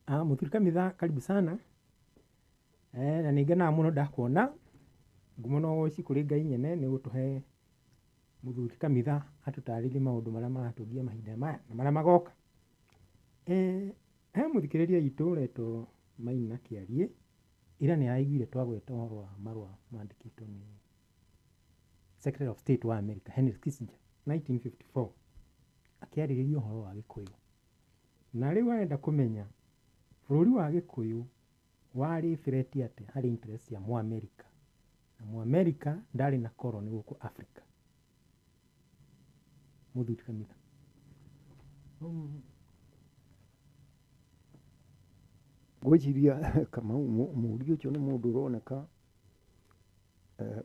Mũthuri Kamitha, karibu sana. Na nĩ ngenaga mũno ndakuona. Ngumo na ũgoci kũrĩ Ngai nyene nĩ gũtũhe mũthuri Kamitha atũtarĩrie maũndũ marĩa maratũgia mahinda maya na marĩa magoka. He mũthikĩrĩria witũ ũretwo Maina Kĩariĩ, ira nĩ araiguire twagweta ũhoro wa marũa mandĩkĩtwo nĩ Secretary of State wa America Henry Kissinger 1954 akĩarĩrĩria ũhoro wa Gĩkũyũ. Na rĩu arenda kũmenya bũrũri wa Gĩkũyũ warĩ threat atĩa harĩ interest cia Mũamerika, na Mũamerika ndarĩ na colony gũkũ Africa. Mũthuri Kamitha. Ngwĩciria Kamau mũriũ ũcio nĩ mũndũ ũroneka,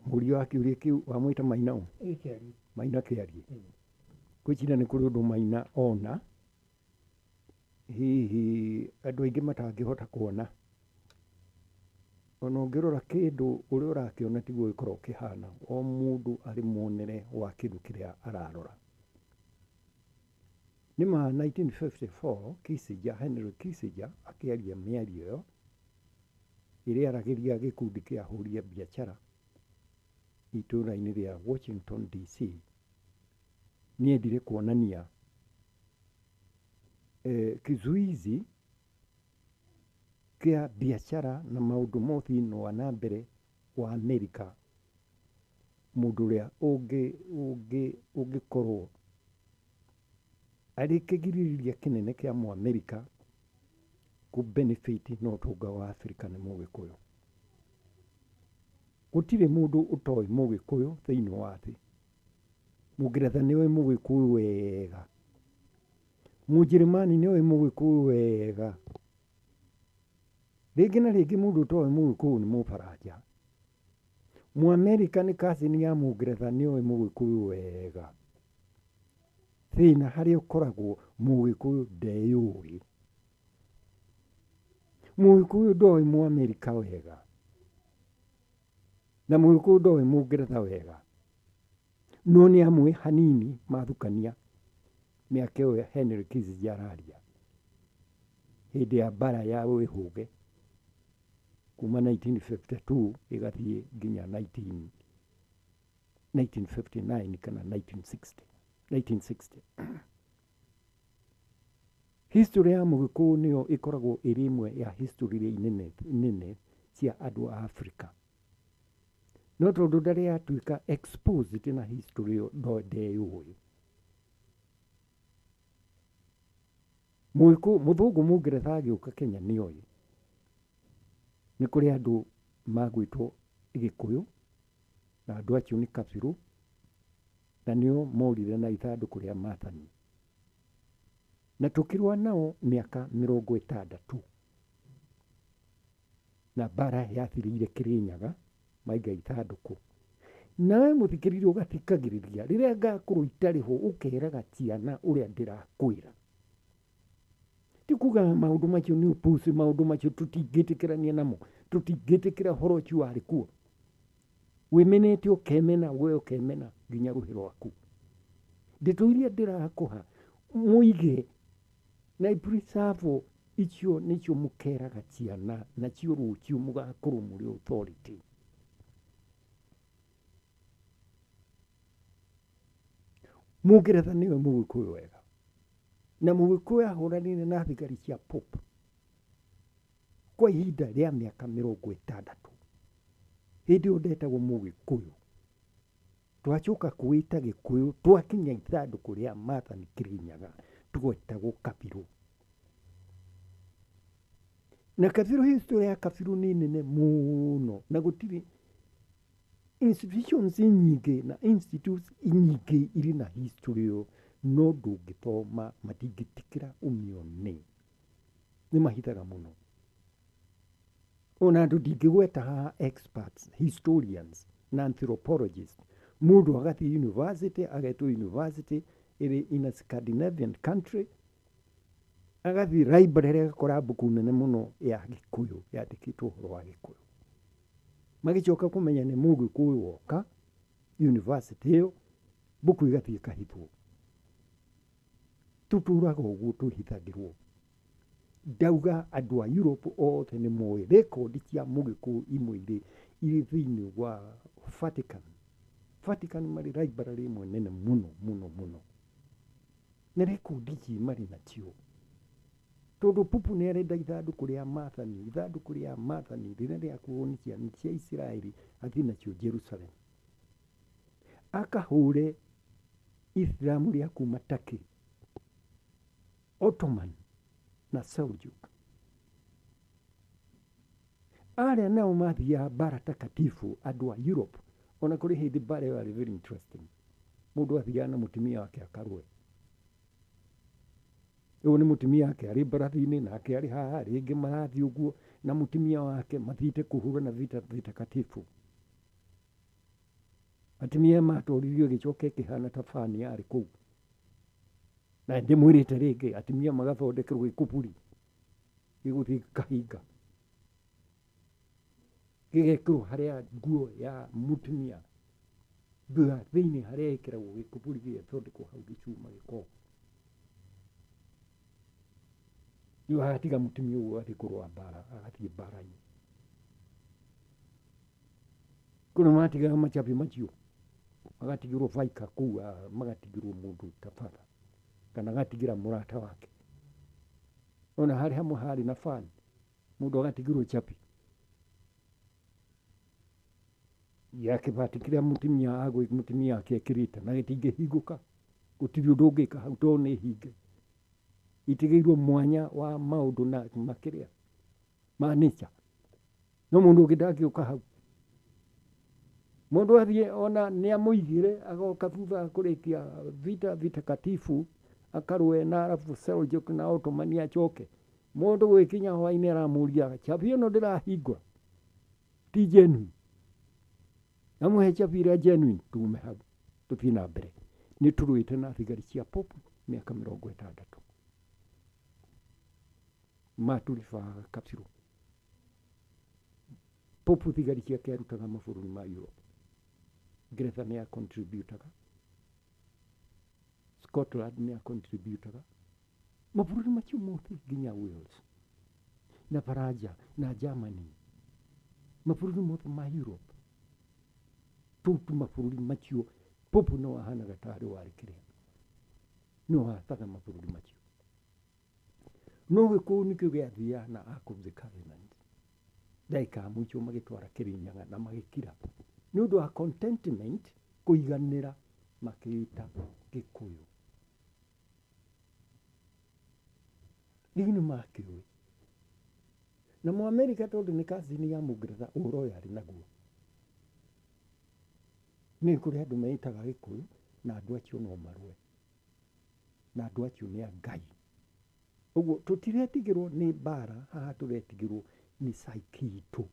mũriũ wa kĩũria kĩu wamwĩta Maina ũ? Kĩariĩ. Maina Kĩariĩ. Ngwĩciria nĩ kũrĩ ũndũ Maina ona hihi andũ aingĩ matangĩhota kuona. Ona ũngĩrora kĩndũ ũrĩa ũrakĩona tiguo gĩkoragwo kĩhana. O mũndũ arĩ muonere wa kĩndũ kĩrĩa ararora. Nĩ ma 1954 Kissinger, Henry Kissinger akĩaria mĩario ĩyo ĩrĩa aragĩria gĩkundi kĩa ahũri a biacara itũũra-inĩ rĩa Washington DC, nĩendire kuonania kizuizi kĩa biacara na maũndũ ma ũthii wa na mbere wa Amerika, mũndũ ũrĩa ũngĩkorwo arĩ kĩgirĩrĩria kĩnene kĩa Mũamerika kũ benefit na ũtonga wa Afrika nĩ Mũgĩkũyũ. Gũtirĩ mũndũ ũtoĩ Mũgĩkũyũ thĩinĩ wa thĩ. Mũngeretha nĩoĩ Mũgĩkũyũ wega, Mũnjĩrĩmani nĩoĩ Mũgĩkũyũ wega. Rĩngĩ na rĩngĩ mũndũ ũtoĩ Mũgĩkũyũ nĩ Mũbaranja. Mũamerika nĩ cousin ya Mũngeretha nĩoĩ Mũgĩkũyũ wega. Thĩna harĩa ũkoragwo Mũgĩkũyũ ndeyũĩ. Mũgĩkũyũ ndoĩ Mũamerika wega, na Mũgĩkũyũ ndoĩ Mũngeretha wega. No nĩ amwe hanini mathukania mĩaka ĩyo Henry Kissinger araria hĩndĩ ya mbara ya wĩhũge kuma 1952 ĩgathiĩ nginya 1959 kana 1960. 1960. History ya Mũgĩkũyũ nĩyo ĩkoragwo ĩrĩ ĩmwe ya history iria nene cia andũ a Afrika. No tondũ ndarĩ yatuĩka exposed na history ĩyo ndeyũĩ. Mũgĩkũyũ, mũthũngũ Mũngeretha agĩũka Kenya nĩoĩ nĩ kũrĩ andũ magwĩtwo Gĩkũyũ, na andũ acio nĩ kabirũ, na nĩo morire na ithandũkũ rĩa Maathani. Na tũkĩrũa nao mĩaka 60. Na mbara yathirĩire Kĩrĩnyaga, maiga ithandũkũ. Nawe mũthikĩrĩria ũgathikagĩrĩria, rĩrĩa ngakorwo itarĩ ho ũkeraga ciana ũrĩa ndĩrakwĩra. Ti kuga maũndũ macio nĩ ũpuci, maũndũ macio tũtingĩtĩkĩrania namo, tũtingĩtĩkĩra ũhoro ũcio warĩ kuo. Wĩmenete ũkemena, we ũkemena nginya rũhĩ rwaku. Ndeto iria ndĩrakũha mũige na preserve icio nĩcio mũkeraga ciana, nacio rũciũ mũgakorwo mũrĩ authority. Mũngeretha nĩwe Mũgĩkũyũ wega, na Mũgĩkũyũ ahũranire na thigari cia Pope kwa ihinda rĩa mĩaka 60. Hĩndĩ ĩyo ndetagwo Mũgĩkũyũ, twacoka kwĩta Gĩkũyũ twakinya ithandũkũ rĩa Maathani Kĩrĩnyaga twetagwo Kabirũ. Na Kabirũ, history ya Kabirũ nĩ nene mũno, na gũtirĩ institutions nyingĩ na institutes nyingĩ irĩ na history ĩyo, no ndũngĩthoma, matingĩtĩkĩra ũmĩone. Nĩ mahithaga mũno. Ona andũ ndingĩgweta haha experts, historians na anthropologists. Mũndũ agathiĩ university, agetwo university ĩrĩ in a Scandinavian country, agathiĩ library agakora mbuku nene mũno ya Gĩkũyũ yandĩkĩtwo ũhoro wa Gĩkũyũ. Magĩcoka kũmenya nĩ Mũgĩkũyũ woka university ĩyo, mbuku ĩgathiĩ ĩkahithwo. Tũtũraga ũguo tũhithagĩrwo. Ndauga andũ a Europe othe nĩ moĩ rekondi cia Mũgĩkũyũ imwe irĩ irĩ thĩinĩ wa Vatican. Vatican marĩ library ĩmwe nene mũno mũno mũno. Na rekondi ici marĩ nacio. Tondũ Pupu nĩ arenda ithandũkũ rĩa maathani, ithandũkũ rĩa maathani rĩrĩa rĩakuo nĩ ciana cia Isiraeli athiĩ nacio Jerusalem. Akahũre Islamu rĩa kuma Turkey, Ottoman na Seljuk. Arĩa nao mathiaga mbara takatifu andũ a Europe, ona kũrĩ hĩndĩ mbara ĩyo yarĩ very interesting. Mũndũ athiaga na mũtumia wake akarũe. Ũyũ nĩ mũtumia wake arĩ mbarathi-inĩ nake arĩ haha, rĩngĩ marathiĩ ũguo na mũtumia wake mathiĩte kũhũrana vita vitakatifu. Atumia matoririo ĩgĩcoka ĩkĩhana ta bani yarĩ kũu. Na ndĩmwĩrĩte rĩngĩ atumia magathondekerwo gĩkuburi gĩgũthiĩ kahinga gĩgekĩrwo harĩa nguo ya mũtumia thutha thĩinĩ harĩa ĩkĩragwo gĩkuburi gĩgathondekwo hau gĩcuma gĩkoragwo. Rĩu agatiga mũtumia ũguo agathiĩ kũrũa mbara, agathiĩ mbara-inĩ. Kũrĩ matigaga machabi macio magatigĩrwo baika kũu, magatigĩrwo mũndũ ta baba kana agatigĩra mũrata wake. Ona harĩ hamwe harĩ na fan, mũndũ agatigĩrwo chapi ya kĩbati kĩrĩa mũtumia agwĩ mũtumia wake ekĩrĩte na gĩtingĩhingũka, gũtirĩ ũndũ ũngĩka hau tondũ nĩ hinge. Itigĩirwo mwanya wa maũndũ na makĩria ma nature. No mũndũ ũngĩ ndangĩũka hau. Mũndũ athiĩ ona nĩ amũigire agoka thutha wa kũrĩkia vita vitakatifu akarũe na arabu Seljuk na Ottoman acoke. Mũndũ gwĩkinya hwainĩ aramũria chabi ĩno ndĩrahingũra ti genuine. Amũhe chabi ĩrĩa genuine tume hau tũthiĩ na mbere. Nĩ tũrũĩte na thigari cia Pope mĩaka 60. Matũribaga kabirũ. Pope thigari ciake arutaga mabũrũri ma Europe. Ngeretha nĩ ya contributaga, Scotland nĩ ya contributaga, mabũrũri macio mothe nginya Wales na Faranja na Germany, mabũrũri mothe ma Europe. Tũu tu mabũrũri macio Pope no ahanaga tarĩ warĩ kĩrĩa, no athaga mabũrũri macio. No Gĩkũyũ nĩkĩo gĩathiaga na Ark of the Covenant. Ndagĩka ya mũico magĩtwara Kĩrĩnyaga na magĩkira. Nĩ ũndũ wa contentment kũiganĩra makĩĩta Gĩkũyũ. Rĩu nĩ makĩũĩ. Na Mũamerika tondũ nĩ cousin ya Mũngeretha ũhoro ũyũ arĩ naguo. Nĩ kũrĩ andũ meĩtaga Gĩkũyũ na andũ acio no marũe. Na andũ acio nĩ a Ngai. Ũguo tũtiretigĩrwo nĩ mbara, haha tũretigĩrwo nĩ psyche itũ.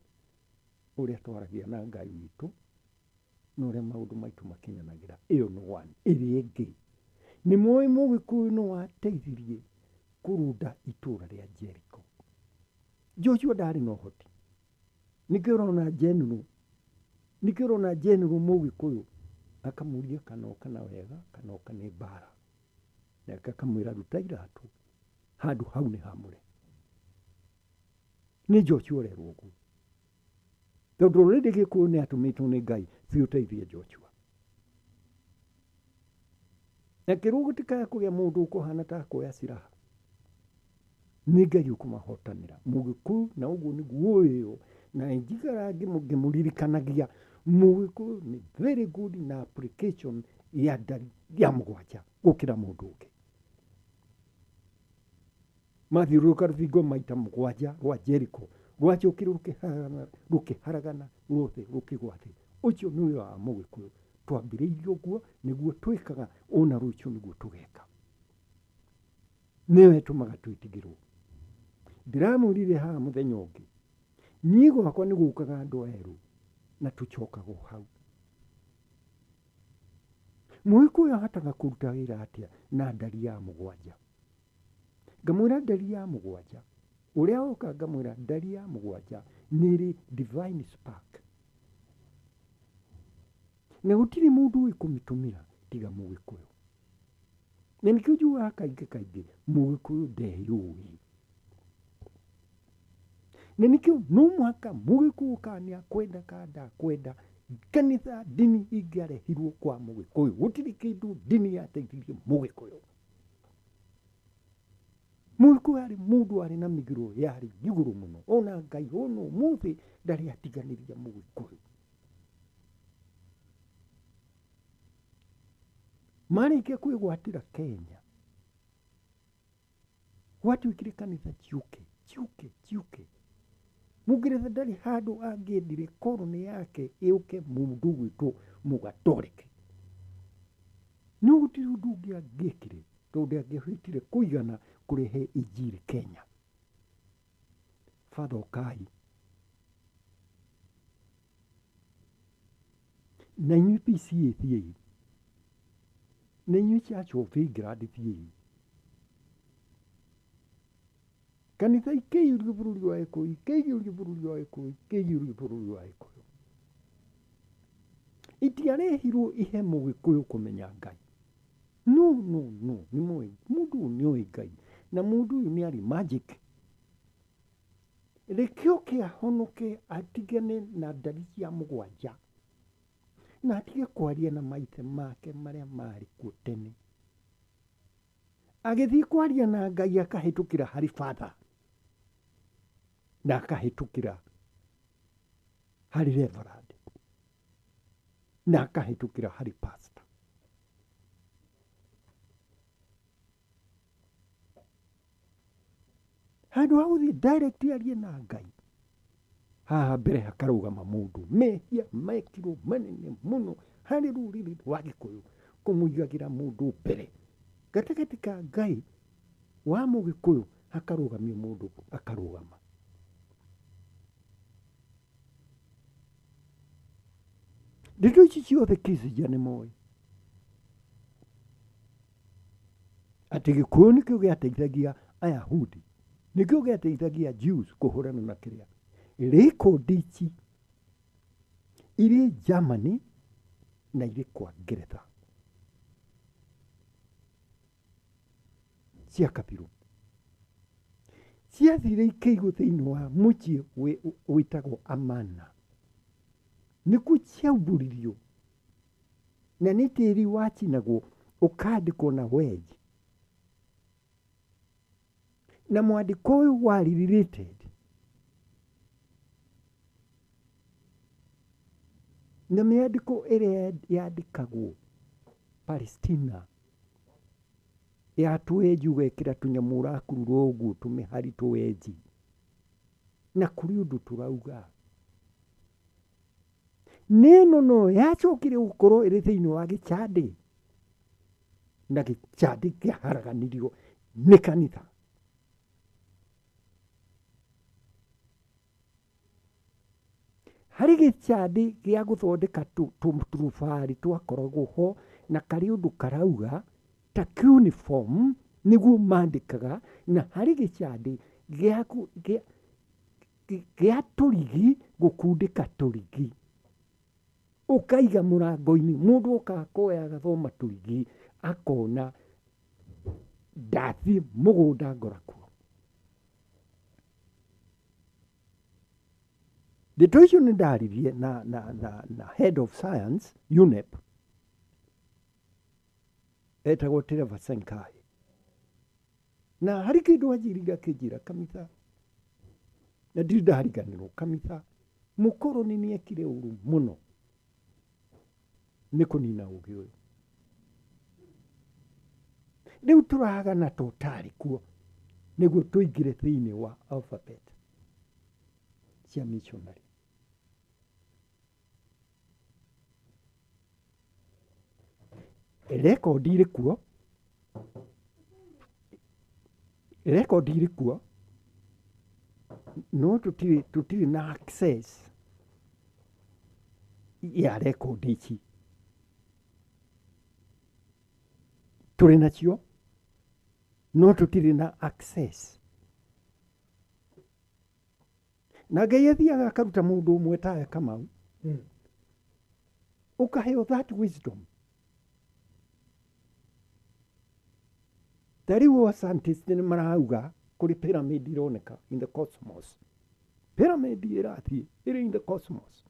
Ũrĩa twaragia na Ngai witũ na ũrĩa maũndũ maitũ makinyanagĩra. Ĩyo nĩ one. Ĩrĩa ĩngĩ nĩ moĩ Mũgĩkũyũ no ateithirie kũrũnda itũra rĩa Jericho. Joshua ndarĩ na ũhoti. Nĩkĩo ũrona general, nĩkĩo ũrona general Mũgĩkũyũ akamũria kana oka na wega kana oka nĩ mbara. Nake akamwĩra ruta iratũ handũ hau nĩ hamũre. Nĩ Joshua ũrerwo ũguo. Tondũ already Gĩkũyũ nĩ atũmĩtwo nĩ Ngai thiĩ ũteithie Joshua. Na kĩrwo gũtikaya kũgĩa mũndũ ũkũhana ta akuoya silaha. Nĩ Ngai ũkũmahotanĩra. Mũgĩkũyũ na ũguo nĩguo ũyũ na njikara ngĩmũririkanagia Mũgĩkũyũ nĩ very good na application ya ndari ya mũgwanja gũkĩra mũndũ ũngĩ. Mathiũrũrũka rũthingo maita 7 rwa Jericho rwacokire rũkĩharagana ruothe rũkĩgwa thĩ. Ũcio nĩ wĩra wa Mũgĩkũyũ. Twambĩrĩirie ũguo nĩguo twĩkaga ona rũciũ nĩguo tũgeka. Nĩyo ĩtũmaga twĩtigĩrwo. Ndĩramwĩrire haha mũthenya ũngĩ niĩ gwakwa nĩ gũkaga andũ erũ na tũcokaga o hau. Mũgĩkũyũ ahotaga kũruta wĩra atĩa na ndari ya 7? Ngamwĩra ndari ya 7, ũrĩa oka ngamwĩra ndari ya 7 nĩ ĩrĩ divine spark. Na gũtirĩ mũndũ ũĩ kũmĩtũmĩra tiga Mũgĩkũyũ. Na nĩkĩo njugaga kaingĩ kaingĩ Mũgĩkũyũ ndeyũĩ. Na nĩkĩo no mũhaka mũgĩkũyũ kana nĩakwenda kana ndakwenda, kanitha ndini ingĩarehirwo kwa mũgĩkũyũ. Gũtirĩ kĩndũ ndini yateithirie mũgĩkũyũ. Mũgĩkũyũ arĩ mũndũ arĩ na mĩgiro yarĩ igũrũ mũno. Ona Ngai ona ũmũthĩ ndarĩ atiganĩria mũgĩkũyũ. Marĩkia kwĩgwatĩra Kenya, gwatuĩkire kanitha ciũke ciũke ciũke. Mũngeretha ndarĩ handũ angĩendire koroni yake ĩũke mũndũ ũgwĩtwo mũgatoreke. No gũtirĩ ũndũ ũngĩ angĩekire tondũ ndangĩahotire kũigana kũrehe injiri Kenya. Father ũkai. Na inyuĩ PCA thiĩi. Na inyuĩ Church of England thiĩi. Kanitha ikĩiyũrio bũrũri wa Gĩkũyũ, ikĩiyũrio bũrũri wa Gĩkũyũ, ikĩiyũrio bũrũri wa Gĩkũyũ. Itiarehirwo ihe mũgĩkũyũ kũmenya Ngai. No, no, no, nĩ moĩ, mũndũ ũyũ nĩ oĩ Ngai, na mũndũ ũyũ nĩ arĩ magic. Reke oke ahonoke atigane na ndari cia mũgwanja, na atige kwaria na maithe make marĩa marĩ kuo tene. Agĩthiĩ kwaria na Ngai akahĩtũkĩra harĩ father, na akahĩtũkĩra harĩ reverend, na akahĩtũkĩra harĩ pastor. Handũ ha gũthiĩ direct arie na Ngai, haha mbere hakarũgama mũndũ mehia mekirwo manene mũno harĩ rũrĩrĩ rwa Gĩkũyũ kũmũigagĩra mũndũ mbere. Gatagatĩ ka Ngai wa mũgĩkũyũ hakarũgamio mũndũ akarũgama. Ndeto ici ciothe Kissinger nĩ moĩ atĩ Gĩkũyũ nĩkĩo gĩateithagia Ayahudi, nĩkĩo gĩateithagia Jews kũhũrana na kĩrĩa. Rekondi ici irĩ Germany na irĩ kwa Ngeretha cia kabirũ. Ciathire ikĩigwo thĩinĩ wa mũciĩ wĩtagwo Amana. Nĩkuo ciaumbũririo na nĩ tĩri wacinagwo ũkandĩkwo na wedge. Na mwandĩko ũyũ warĩ related na mĩandĩko ĩrĩa yandĩkagwo Palestina ya tũwenji ũgekĩra tũnyamũ ũrakurura ũguo tũmĩhari tũwenji na kũrĩ ũndũ tũrauga. Nĩ ĩno no yacokire gũkorwo ĩrĩ thĩinĩ wa gĩcandĩ na gĩcandĩ kĩaharaganirio nĩ kanitha. Harĩ gĩcandĩ gĩa gũthondeka tũrubarĩ twakoragwo ho na karĩ ũndũ karauga ta cuneiform nĩguo mandĩkaga, na harĩ gĩcandĩ gĩa tũrigi gũkundĩka tũrigi ũkaiga mũrango-inĩ, mũndũ oka akoya agathoma tũrigi akona ndathiĩ mũgũnda ngora kuo. Ndeto icio nĩ ndaririe na head of science UNEP etagwo Trevor Senkai, na harĩ kĩndũ anjĩrire akĩnjĩra kamitha, na ndirĩ ndariganĩrwo kamitha, mũkoroni nĩ ekire ũru mũno nĩ kũnina ũgĩ ũyũ. Rĩu tũragana ta ũtarĩ kuo nĩguo tũingĩre thĩinĩ wa alphabet cia missionary. Rekondi irĩ kuo, rekondi irĩ kuo, no tũtirĩ na access ya rekondi ici. Tũrĩ nacio, no tũtirĩ na access. Na Ngai athiaga akaruta mũndũ ũmwe tawe Kamau, ũkaheo that wisdom. Ta rĩu o scientists nĩ marauga kũrĩ pyramid ironeka in the cosmos. Pyramid ĩrathiĩ ĩrĩ in the cosmos.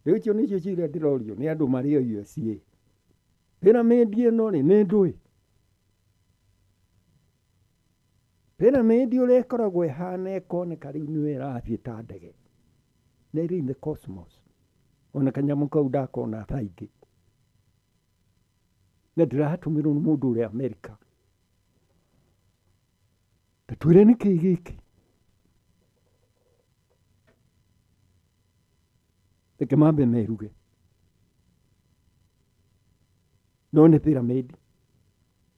Rĩu icio nĩcio ciũria ndĩrorio nĩ andũ marĩ o USA. Pyramid ĩno rĩ nĩ ndũĩ? Pyramid ũrĩa ĩkoragwo ĩhana ĩkoneka rĩu nĩyo ĩrathiĩ ta ndege. Na ĩrĩ in the cosmos. Ona kanyamũ kau ndakona thaa ingĩ. Na ndĩratũmĩrwo nĩ mũndũ ũrĩ Amerika. Ta twĩre nĩkĩĩ gĩkĩ? Reke mambe meruge. No nĩ pyramid.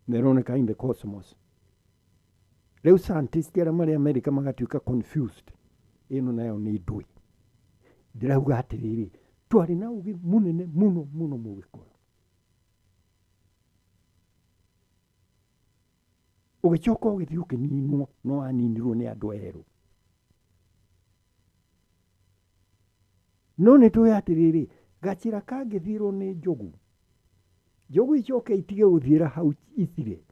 Na ĩroneka in the cosmos. Rĩu scientist arĩa marĩ America magatuĩka confused. Ĩno nayo nĩ ndũĩ. Ndĩrauga atĩrĩrĩ, twarĩ na ũgĩ mũnene mũno mũno Mũgĩkũyũ. Ũgĩcoka ũgĩthiĩ ũkĩninwo, no waninirwo nĩ andũ erũ. No nĩ tũĩ atĩrĩrĩ, gacĩra kangĩthirwo nĩ njogu, njogu icoke itige gũthiĩra hau ithire.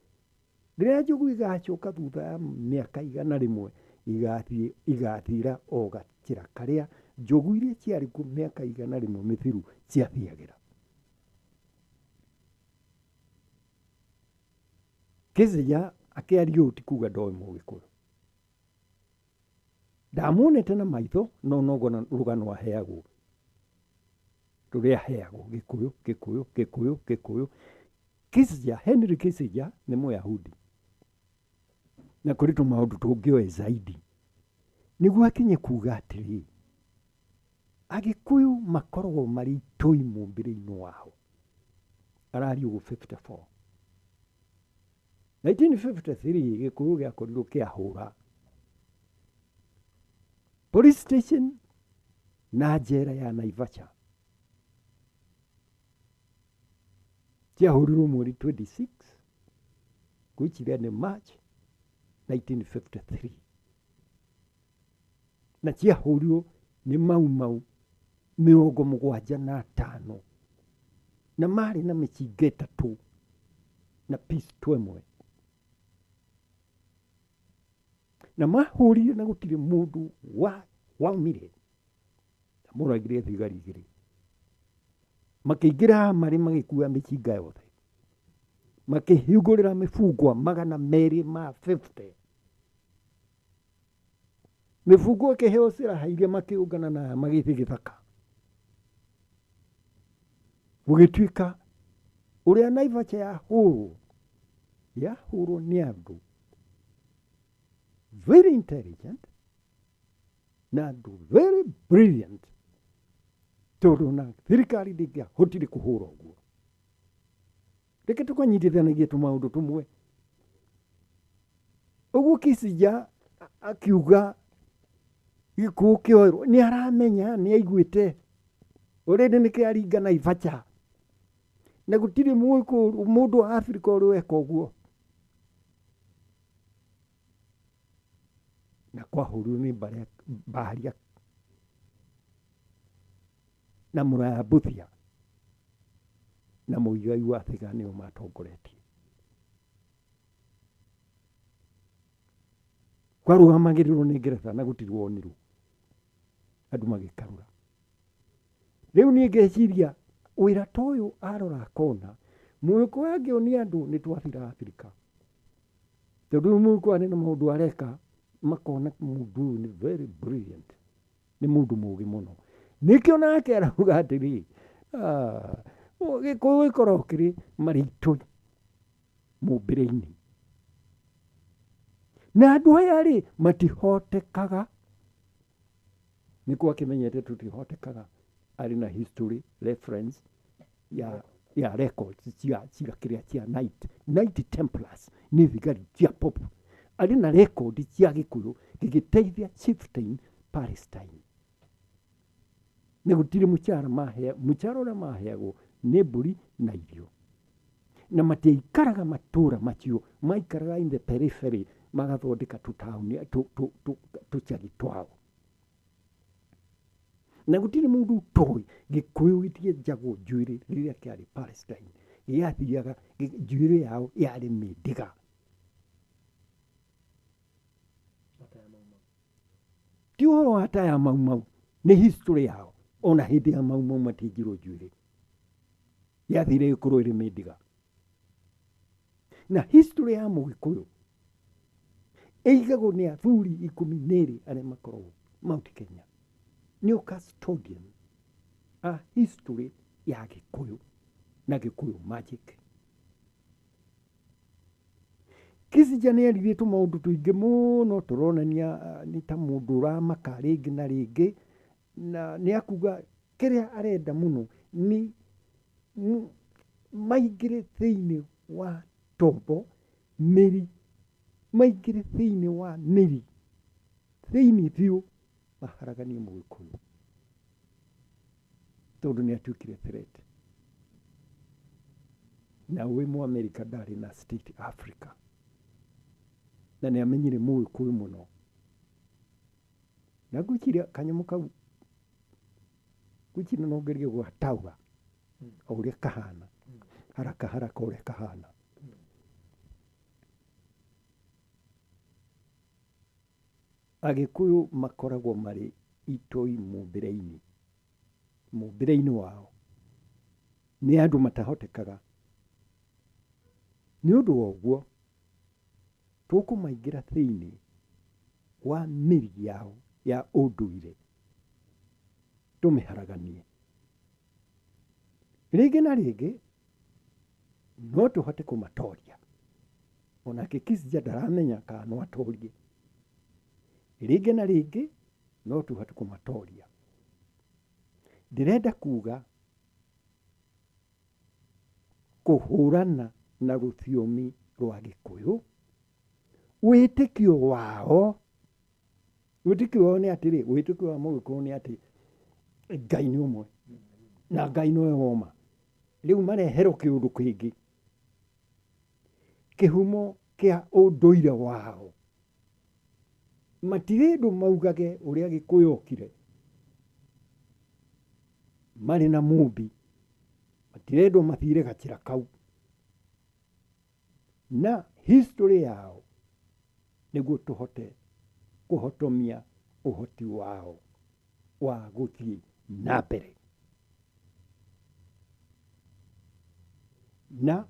Rĩrĩa njogu igacoka thutha ya mĩaka 100 igathiĩ igathira o gacĩra karĩa njogu iria ciarĩ kuo mĩaka 100 mĩthiru ciathiagĩra. Kissinger akĩaria ũũ ti kuga ndoĩ Mũgĩkũyũ. Ndamuonete na maitho no no rũgano aheagwo. Rũrĩa aheagwo Gĩkũyũ, Gĩkũyũ, Gĩkũyũ, Gĩkũyũ. Kissinger, Henry Kissinger nĩ Mũyahudi. Na kũrĩ tũmaũndũ tũngĩoe zaidi. Nĩguo akinye kuga atĩrĩ, Agĩkũyũ makoragwo marĩ itoi mũmbĩre-inĩ wao. Araria ũguo 54. 1953 Gĩkũyũ gĩakorirwo kĩahũra police station na njera ya Naivasha. Ciahũrirwo mweri 26 ngwĩciria nĩ March 1953. Na ciahũrirwo nĩ Mau Mau 75 na marĩ na mĩcinga 3 na pistol 1. Na mahũrire na gũtirĩ mũndũ waumire. Na moragire thigari 2. Makĩingĩra marĩ magĩkua mĩcinga yothe. Makĩhingũrĩra mĩbungwa 250. Mĩbungwa ĩkĩheo silaha iria makĩũngana nayo magĩthiĩ gĩthaka. Gũgĩtuĩka ũrĩa Naivasha yahũrwo, yahũrwo nĩ andũ very intelligent na andũ very brilliant, tondũ na thirikari ndĩngĩahotire kũhũra ũguo. Reke tũkanyitithanagie tũmaũndũ tũmwe. Ũguo Kissinger akiuga gĩkuũ kĩoerwo, nĩ aramenya, nĩ aiguĩte already nĩ kĩaringa Naivasha. Na gũtirĩ mũndũ wa Afrika ũrĩ weka ũguo. Na kwahũrirwo nĩ Mbaharia na Mũraya Mbuthia na Mũigai wa Thĩga nĩo matongoretie. Kwarũgamagĩrĩrwo nĩ Ngeretha na gũtirĩ wonirwo. Andũ magĩkarũra. Rĩu niĩ ngeciria wĩra ta ũyũ arora akona Mũgĩkũyũ angĩonia andũ nĩ twathira Afrika. Tondũ rĩu Mũgĩkũyũ arĩ na maũndũ areka makona mũndũ ũyũ nĩ very brilliant. Nĩ mũndũ mũũgĩ mũno. Nĩkĩo nake arauga atĩrĩ, Gĩkũyũ gĩkoragwo kĩrĩ marĩ itoi mũmbĩre-inĩ. Na andũ aya rĩ matihotekaga. Nĩkuo akĩmenyete tũtihotekaga. Arĩ na history reference ya records cia kĩrĩa cia Knight Templars nĩ thigari cia Pope. Arĩ na record cia Gĩkũyũ gĩgĩteithia chieftain Palestine. Na gũtirĩ mũcara mũcara ũrĩa maheagwo nĩ mbũri na irio. Na matiaikaraga matũra macio, maikaraga in the periphery magathondeka tũtaũni tũcagi twao. Na gũtirĩ mũndũ ũtoĩ Gĩkũyũ gĩtienjagwo njuĩrĩ rĩrĩa kĩarĩ Palestine. Gĩathiaga njuĩrĩ yao yarĩ mĩndĩga. Ti ũhoro wa ta ya Mau Mau, nĩ history yao. Ona hĩndĩ ya Mau Mau matienjirwo njuĩrĩ. Yathire ĩgĩkorwo ĩrĩ mĩndiga. Na history ya Mũgĩkũyũ ĩigagwo nĩ athuri 12 arĩa makoragwo Mount Kenya. Nĩo custodian a history ya Gĩkũyũ na Gĩkũyũ magic. Kissinger nĩ aririe tũmaũndũ tũingĩ mũno tũronania nĩ ta mũndũ ũramaka rĩngĩ na rĩngĩ, na nĩ akuga kĩrĩa arenda mũno nĩ maingĩre thĩinĩ wa tombo, mĩri, maingĩre thĩinĩ wa mĩri, thĩinĩ biũ maharaganie Mũgĩkũyũ tondũ nĩ atuĩkire threat. Na wĩ Mũamerika ndarĩ na state Africa, na nĩ amenyire Mũgĩkũyũ mũno. Na ngwĩciria kanyamũ kau ngwĩciria no ngerie gũgataũra o ũrĩa kahana, haraka haraka ũrĩa kahana. Agĩkũyũ makoragwo marĩ itoi mũmbĩre-inĩ, mũmbĩre-inĩ wao nĩ andũ matahotekaga. Nĩ ũndũ wa ũguo tũkũmaingĩra thĩinĩ wa mĩri yao ya ũndũire tũmĩharaganie. Rĩngĩ na rĩngĩ no tũhote kũmatoria. Onake Kissinger ndaramenya kana no atorie. Rĩngĩ na rĩngĩ no tũhote kũmatoria. Ndĩrenda kuga kũhũrana na rũthiomi rwa Gĩkũyũ, wĩtĩkio wao, wĩtĩkio wao nĩ atĩrĩ, wĩtĩkio wa Mũgĩkũyũ nĩ atĩ Ngai nĩ ũmwe na Ngai nowe woma. Rĩu mareherwo kĩũndũ kĩngĩ, kĩhumo kĩa ũndũire wao. Matirĩ ũndũ maugage ũrĩa Gĩkũyũ okire marĩ na mũmbi, matirendwo mathire gacĩra kau. Na history yao nĩguo tũhote kũhotomia ũhoti wao wa gũthiĩ na mbere. Na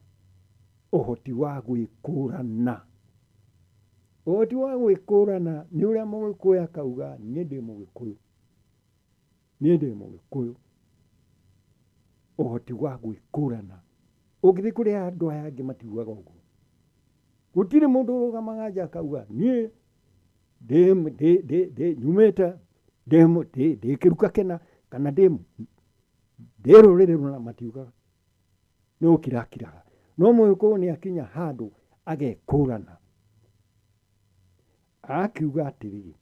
ũhoti wa gwĩkũrana. Ũhoti wa gwĩkũrana nĩ ũrĩa Mũgĩkũyũ akauga niĩ ndĩ Mũgĩkũyũ, niĩ ndĩ Mũgĩkũyũ. Ũhoti wa gwĩkũrana. Ũngĩthiĩ kũrĩ andũ aya angĩ matiugaga ũguo. Gũtirĩ mũndũ ũrũgamaga nja akauga niĩ ndĩ nyumĩte ndĩ kĩruka kĩna kana ndĩ rũrĩrĩ rũna, matiugaga. Nĩ gũkirakiraga. No Mũgĩkũyũ nĩ akinya handũ agekũrana. Akiuga atĩrĩrĩ,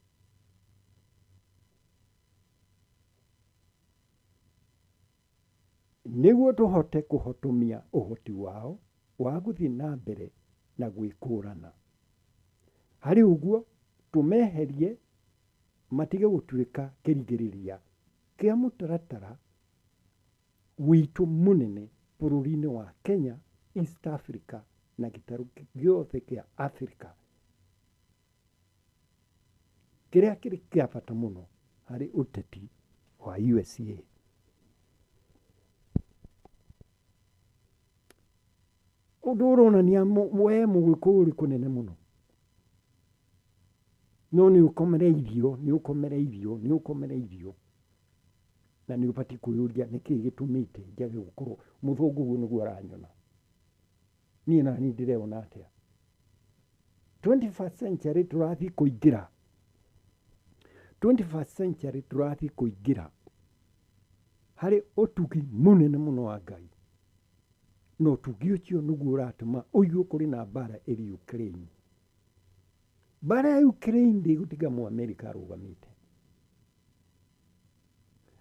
nĩguo tũhote kũhotomia ũhoti wao wa gũthiĩ na mbere na gwĩkũrana. Harĩ ũguo tũmeherie matige gũtuĩka kĩrigĩrĩria kĩa mũtaratara witũ mũnene bũrũri-inĩ wa Kenya, East Africa na gĩtarũ gĩothe kĩa Africa, kĩrĩa kĩrĩ kĩa bata mũno harĩ ũteti wa USA. Ũndũ ũronania we Mũgĩkũyũ ũrĩ kũnene mũno, no nĩ ũkomereirio, nĩ ũkomereirio, nĩ ũkomereirio, na nĩ ũbatiĩ kwĩyũria nĩkĩĩ gĩtũmĩte njage gũkorwo mũthũngũ ũguo nĩguo aranyona. Niĩ nani ndĩreona atĩa? 21st century tũrathiĩ kũingĩra. 21st century tũrathiĩ kũingĩra harĩ ũtugi mũnene mũno wa Ngai. Na ũtugi ũcio nĩguo ũratũma ũigue kũrĩ na mbara ĩrĩ Ukraine. Mbara ya Ukraine ndĩgũtiga Mũamerika arũgamĩte.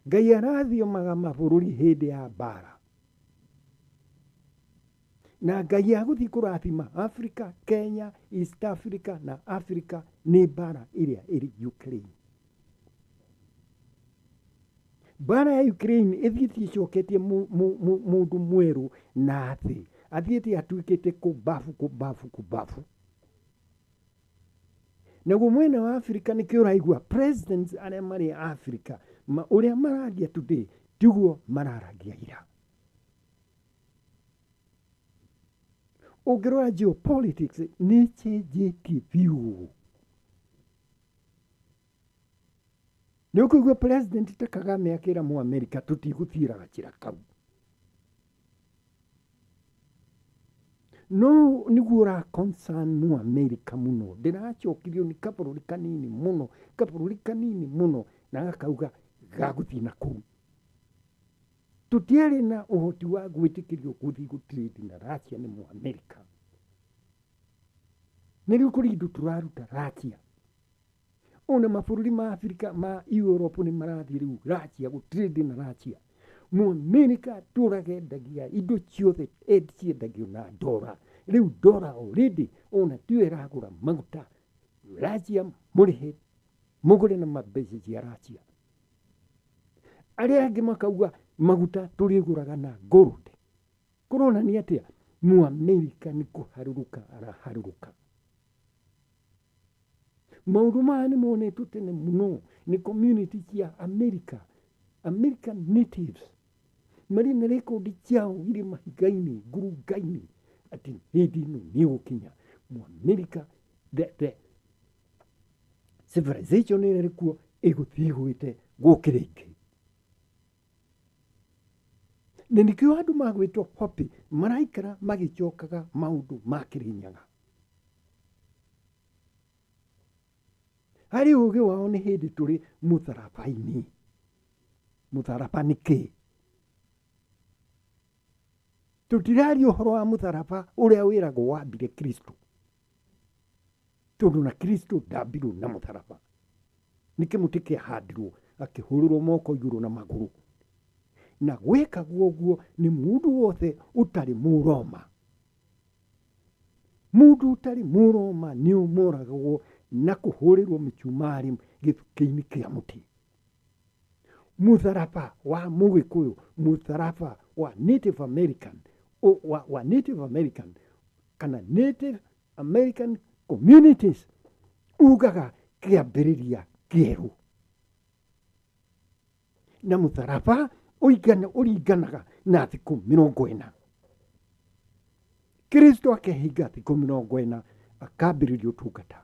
Ngai arathiomaga mabũrũri hĩndĩ ya mbara. Na Ngai agũthiĩ kũrathima Africa, Kenya, East Africa na Africa nĩ mbara ĩrĩa ĩrĩ Ukraine. Mbara ya Ukraine ĩthiĩte ĩcoketie mũndũ mwerũ na thĩ. Athiĩte atuĩkĩte kũbabu kũbabu kũbabu. Naguo mwena wa Afrika nĩkĩo ũraigua presidents arĩa marĩ Afrika ũrĩa maragia today tiguo mararagia ira. Ũngĩrora geopolitics nĩ ĩcenjetie biũ. Nĩ ũkũigua president ta Kagame akĩra Mũamerika tũtigũthiĩra gacĩra kau. No nĩguo ũra concern Mũamerika mũno. Ndĩracokirio nĩ kabũrũri kanini mũno, kabũrũri kanini mũno, na gakauga gagũthiĩ na kũu. Tũtiarĩ na ũhoti wa gwĩtĩkĩrio gũthiĩ gũtrade na Russia nĩ Mũamerika. Nĩ rĩu kũrĩ indo tũraruta Russia. Ona mabũrũri ma Afrika ma Europe nĩ marathiĩ rĩu Russia gũtrade na Russia. Mũamerika tũragendagia indo ciothe ciendagio na ndora. Rĩu ndora already ona tiyo ĩragũra maguta. Russia mũrĩhe mũgũre na mbeca cia Russia. Arĩa angĩ makauga maguta tũrĩgũraga na gold. Kũronania atĩa? Mũamerika nĩ kũharũrũka araharũrũka. Maũndũ maya nĩ monetwo tene mũno nĩ community cia America, American natives. Marĩ na rekondi ciao irĩ mahiga-inĩ, ngurunga-inĩ, atĩ hĩndĩ ĩno nĩ ĩgũkinya. Mũamerika, the civilization ĩrĩa ĩrĩ kuo ĩgũthiĩ ĩgũĩte gũkĩra ĩngĩ. Na nĩkĩo andũ magwĩtwo Hopi maraikara magĩcokaga maũndũ ma Kĩrĩnyaga. Harĩ ũgĩ wao nĩ hĩndĩ tũrĩ mũtharaba-inĩ. Mũtharaba nĩ kĩĩ? Tũtiraria ũhoro wa mũtharaba ũrĩa wĩragwo wambire Kristo. Tondũ na Kristo ndambirwo na mũtharaba. Nĩ kĩmũtĩ kĩahandirwo akĩhũrĩrwo moko igũrũ na magũrũ. Na gwĩkagwo ũguo nĩ mũndũ wothe ũtarĩ Mũroma. Mũndũ ũtarĩ Mũroma nĩ ũmoragwo na kũhũrĩrwo mĩcumarĩ gĩthukĩ-inĩ kĩa mũtĩ. Mũtharaba wa Mũgĩkũyũ, mũtharaba wa Native American, wa Native American kana Native American communities ugaga kĩambĩrĩria kĩerũ. Na mũtharaba ũringanaga na thikũ 40. Kristo akehinga thikũ 40 akambĩrĩria ũtungata.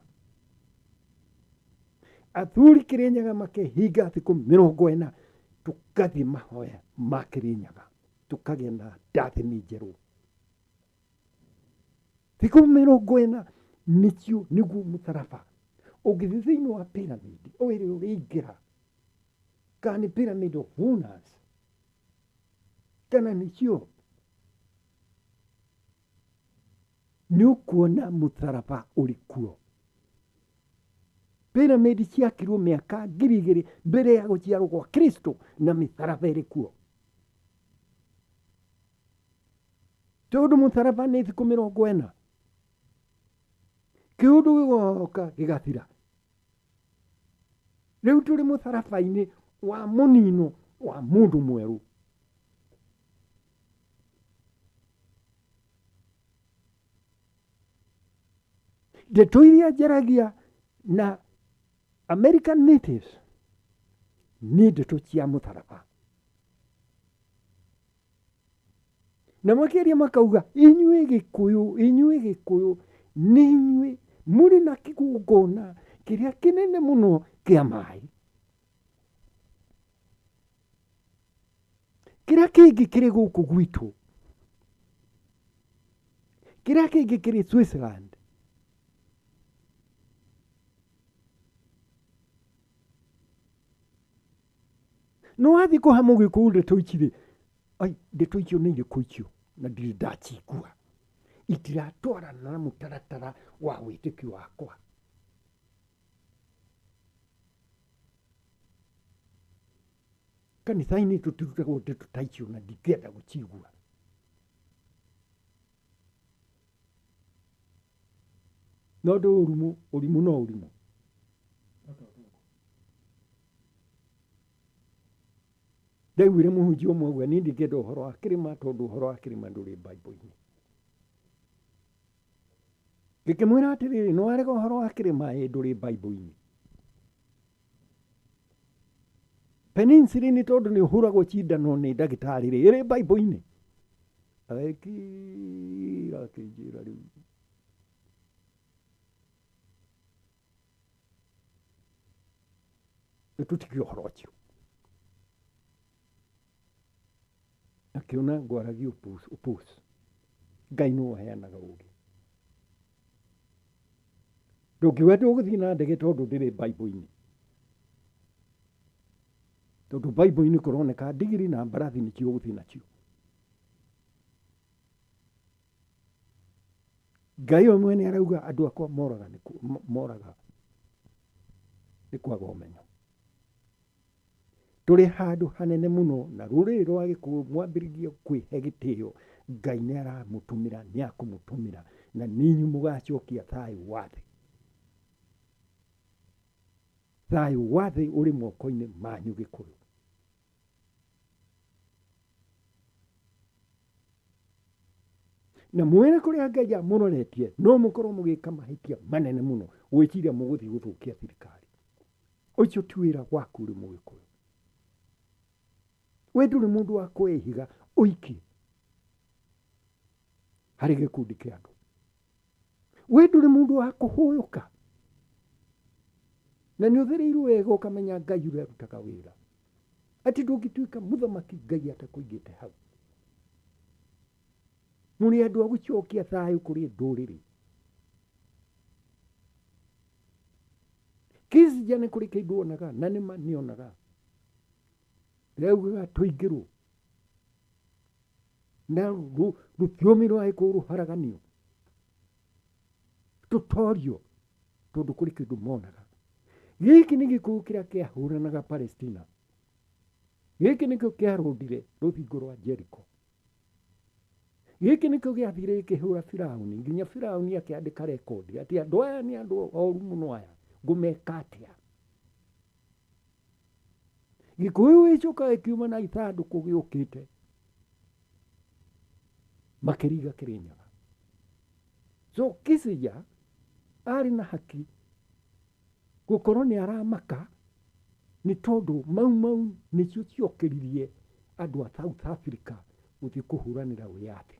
Athuri Kĩrĩnyaga makehinga thikũ 40 tũkathiĩ mahoya ma Kĩrĩnyaga tũkagĩa na ndathimi njerũ. Thikũ 40 nĩcio nĩguo mũtharaba. Ũngĩthiĩ thĩinĩ wa pyramid ũrĩa ũrĩingĩra, kana nĩ pyramid of Unas, kana nĩcio, nĩ ũkuona mũtharaba ũrĩ kuo. Pyramid ciakirwo mĩaka 2000 mbere ya gũciarwo gwa Kristo na mĩtharaba ĩrĩ kuo. Tondũ mũtharaba nĩ thikũ 40. Kĩũndũ gĩgoka gĩgathira. Rĩu tũrĩ mũtharaba-inĩ wa mũnino wa mũndũ mwerũ. Ndeto iria njaragia na American natives nĩ ndeto cia mũtharaba. Na makĩria makauga inyuĩ Gĩkũyũ, inyuĩ Gĩkũyũ nĩ inyuĩ mũrĩ na kĩgongona kĩrĩa kĩnene mũno kĩa maĩ. Kĩrĩa kĩngĩ kĩrĩ gũkũ gwitũ, kĩrĩa kĩngĩ kĩrĩ Switzerland, no wathiĩ kũha Mũgĩkũyũ ndeto ici rĩ, ai, ndeto icio nĩ irĩkũ icio na ndirĩ ndacigua. Itiratwarana na mũtaratara wa wĩtĩkio wakwa. Kanitha-inĩ tũtirutagwo ndeto ta icio na ndingĩenda gũcigua. No ndũ ũrimũ, ũrimũ no ũrimũ. Ndaiguire mũhunjia ũmwe auga niĩ ndingĩenda ũhoro wa kĩrĩma tondũ ũhoro wa kĩrĩma ndũrĩ Bible-inĩ. Ngĩkĩmwĩra atĩrĩrĩ, nĩ warega ũhoro wa kĩrĩma ĩ ndũrĩ Bible-inĩ. Penicillin tondũ nĩ ũhũragwo cindano nĩ ndagĩtarĩ rĩ, ĩrĩ Bible-inĩ. Agĩkira akĩnjĩra rĩu. Nĩtũtige ũhoro ũcio. Akĩona ngwaragia ũpũci. Ngai nĩwe ũheanaga ũũgĩ. Ndũngiuga ndũgũthiĩ na ndege tondũ ndĩrĩ Bible-inĩ. Tondũ Bible-inĩ kũroneka ndigiri na mbarathi nĩcio ũgũthiĩ nacio. Ngai we mwene arauga andũ akwa moraga moraga nĩ kwaga ũmenyo. Tũrĩ handũ hanene mũno na rũrĩrĩ rwa Gĩkũyũ mwambĩrĩrie kwĩhe gĩtĩo, Ngai nĩ aramũtũmĩra, nĩ akũmũtũmĩra na nĩ inyuĩ mũgacokia thayũ wa thĩ. Thayũ wa thĩ ũrĩ moko-inĩ manyu Gĩkũyũ. Na mwene kũrĩa Ngai amũroretie no mũkorwo mũgĩka mahĩtia manene mũno gwĩciria mũgũthiĩ gũthũkia thirikari. Ũcio ti wĩra waku ũrĩ Mũgĩkũyũ. We ndũrĩ mũndũ wa kuoya ihiga ũikie harĩ gĩkundi kĩa andũ. We ndũrĩ mũndũ wa kũhũyũka. Na nĩ ũthereirwo wega ũkamenya Ngai ũrĩa arutaga wĩra. Atĩ ndũngĩtuĩka mũthamaki Ngai atakũigĩte hau. Mũrĩ andũ a gũcokia thayũ kũrĩ ndũrĩrĩ. Kissinger nĩ kũrĩ kĩndũ onaga na nĩma nĩonaga. Rĩaugaga tũingĩrwo na rũthiomi rwa Gĩkũyũ rũharaganio, tũtorio tondũ kũrĩ kĩndũ monaga. Gĩkĩ nĩ Gĩkũyũ kĩrĩa kĩahũranaga Palestina. Gĩkĩ nĩkĩo kĩarũndire rũthingo rwa Jericho. Gĩkĩ nĩkĩo gĩathire gĩkĩhũra Firauni nginya Firauni akĩandĩka rekondi atĩ andũ aya nĩ andũ oru mũno aya, ngũmeka atĩa? Gĩkũyũ gĩcoka gĩkiuma na ithandũkũ gĩũkĩte makĩringa Kĩrĩnyaga. So Kissinger arĩ na haki gũkorwo nĩ aramaka nĩ tondũ Mau Mau nĩcio ciokĩririe andũ a South Africa gũthiĩ kũhũranĩra wĩyathi.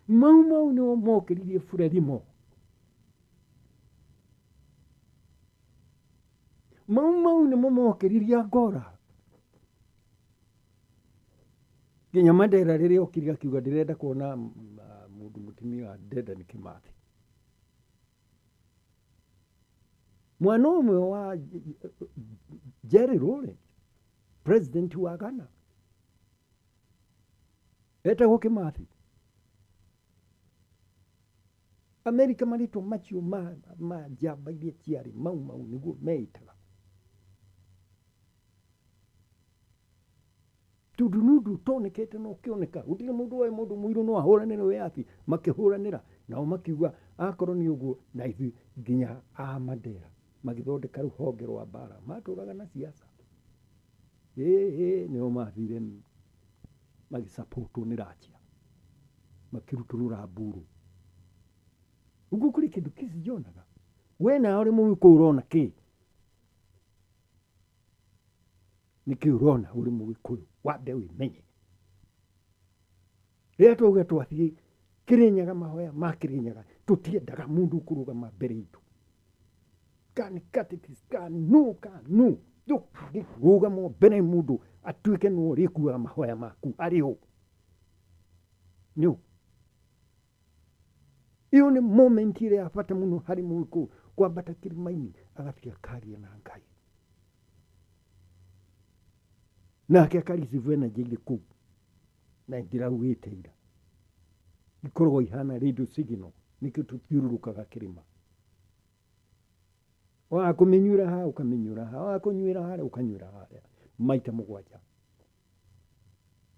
Mau Mau nĩo mokĩririe Frelimo. Mau Mau nĩmo mokĩririe Angola. Nginya Mandela rĩrĩa okire akiuga ndĩrenda kuona mũndũ mũtumia wa Dedan Kimathi. Mwana ũmwe wa Jerry Rawlings, president wa Ghana, etagwo Kimathi. Amerika marĩtwa macio ma njamba iria ciarĩ Mau Mau nĩguo meĩtaga. Tondũ nĩ ũndũ ũtonekete na ũkĩoneka, gũtirĩ mũndũ woĩ mũndũ mũirũ no ahũranĩre wĩyathi, makĩhũranĩra nao makiuga akorwo nĩ ũguo na ithuĩ nginya a Mandela magĩthondeka rũhonge rwa mbara, matũraga na siasa. Ĩĩ nĩo mathire magĩsapotwo nĩ Russia, makĩrutũrũra mburu. Ũguo kũrĩ kĩndũ kĩcijonaga. We nawe ũrĩ Mũgĩkũyũ ũrona kĩ? Nĩkĩ ũrona ũrĩ Mũgĩkũyũ? Wambe wĩmenye. Rĩrĩa twauga twathiĩ Kĩrĩnyaga mahoya ma Kĩrĩnyaga, tũtiendaga mũndũ ũkũrũgama mbere itũ. Kani catechist, kanu, kanu. Ndũngĩrũgama mbere mũndũ atuĩke nĩwe ũrĩkuaga mahoya maku arĩ ũ. Nĩ ũ. Ĩyo nĩ moment ĩrĩa ya bata mũno harĩ Mũgĩkũyũ kwambata kĩrĩma-inĩ agathiĩ akaria na Ngai. Nake akareceive energy irĩ kũu na ndĩraugĩte ira. Ikoragwo ihana radio signal nĩkĩo tũthiũrũrũkaga kĩrĩma. Waga kũmĩnyuĩra haha ũkamĩnyuĩra haha, waga kũnyuĩra harĩa ũkanyuĩra harĩa maita mũgwanja.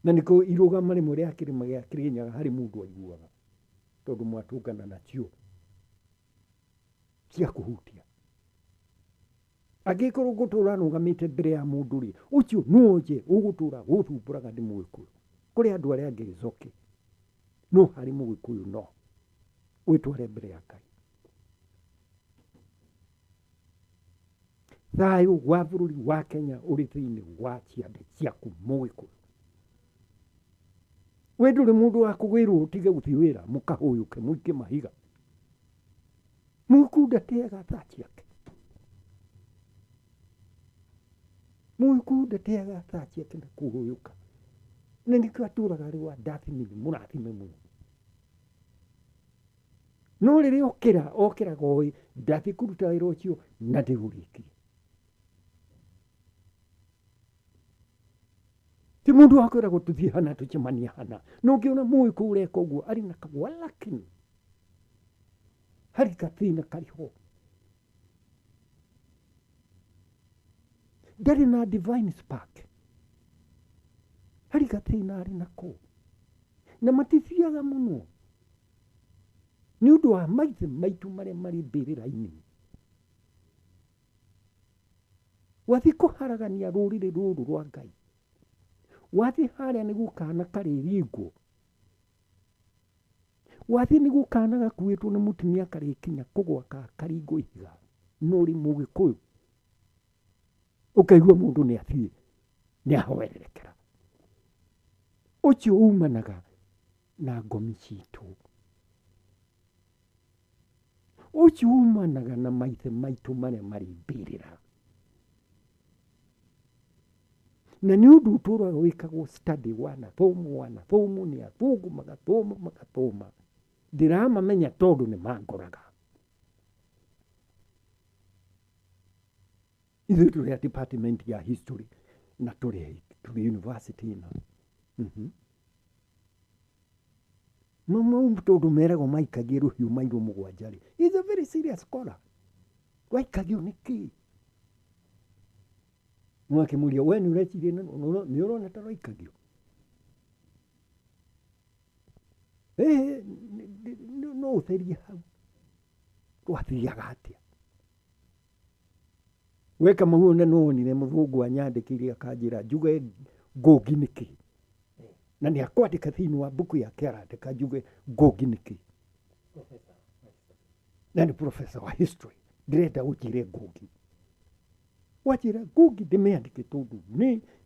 Na nĩkĩo irũgama rĩmwe rĩa kĩrĩma gĩa Kĩrĩnyaga harĩ mũndũ aiguaga tondũ mwatũngana nacio cia kũhutia. Angĩkorwo ngũtũra nũgamĩte mbere ya mũndũ rĩ, ũcio nĩwe nje ũgũtũra gũthumbũraga ndĩ Mũgĩkũyũ. Kũrĩ andũ arĩa angĩ it's okay. No harĩ Mũgĩkũyũ no. Wĩtware mbere ya Ngai. Thayũ wa bũrũri wa Kenya ũrĩ thĩinĩ wa ciande ciaku mũgĩkũyũ. We ndũrĩ mũndũ wa kũgwĩrwo ũtige gũthiĩ wĩra mũkahũyũke mũikie mahiga. Mũgĩkũyũ ndateaga thaa ciake. Mũgĩkũyũ ndateaga thaa ciake na kũhũyũka. Na nĩkĩo atũraga arĩ wa ndathimini mũrathime mũno. No rĩrĩa okĩra okĩraga oĩ ndathiĩ kũruta wĩra ũcio na ndĩũrĩkie. Ti mũndũ wa kwĩragwo tũthiĩ hana tũcemanie hana. No ũngĩona mũgĩkũyũ ũreka ũguo arĩ na walakini harĩ gathĩna karĩ ho. Ndarĩ na divine spark. Harĩ gathĩna arĩ nako. Na matithiaga mũno. Nĩ ũndũ wa maithe maitũ marĩa marĩ mbĩrĩra-inĩ. Wathiĩ kũharagania rũrĩrĩ rũrũ rwa Ngai. Wathiĩ harĩa nĩguo kana karĩringwo. Wathiĩ nĩguo kana gakuĩtwo nĩ mũtumia karĩkinya kũgwa ka karingwo ihiga. No ũrĩ mũgĩkũyũ. Ũkaigua mũndũ nĩ athiĩ nĩ ahoererekera. Ũcio umanaga na ngomi citũ. Ũcio umanaga na maithe maitũ marĩa marĩ mbĩrĩra. Na nĩ ũndũ ũtũraga wĩkagwo study wanathomwo nĩ athũngũ magathoma magathoma. Ndĩramamenya tondũ nĩ mangoraga. Ithuĩ tũrĩ a department ya history na tũrĩ university ĩno. Mau tondũ meragwo maikagie rũhiũ mairũ mũgwanja rĩ. He's a very serious scholar. Rwaikagio nĩkĩ? Mwakĩmũria we nĩ ũreciria nĩ ũrona ta rwaikagio? No ũtherie hau. Rwathiaga atĩa? Weka mau na no wonire mũthũngũ anyandĩkĩire akanjĩra njuge ngũngi nĩkĩ. Na nĩ akwandĩka thĩinĩ wa mbuku yake arandĩka njuge ngũngi nĩkĩ. Na nĩ professor wa history. Ndĩrenda ũnjĩre ngũngi. Wanjĩra ngũngi ndĩmĩandĩke tondũ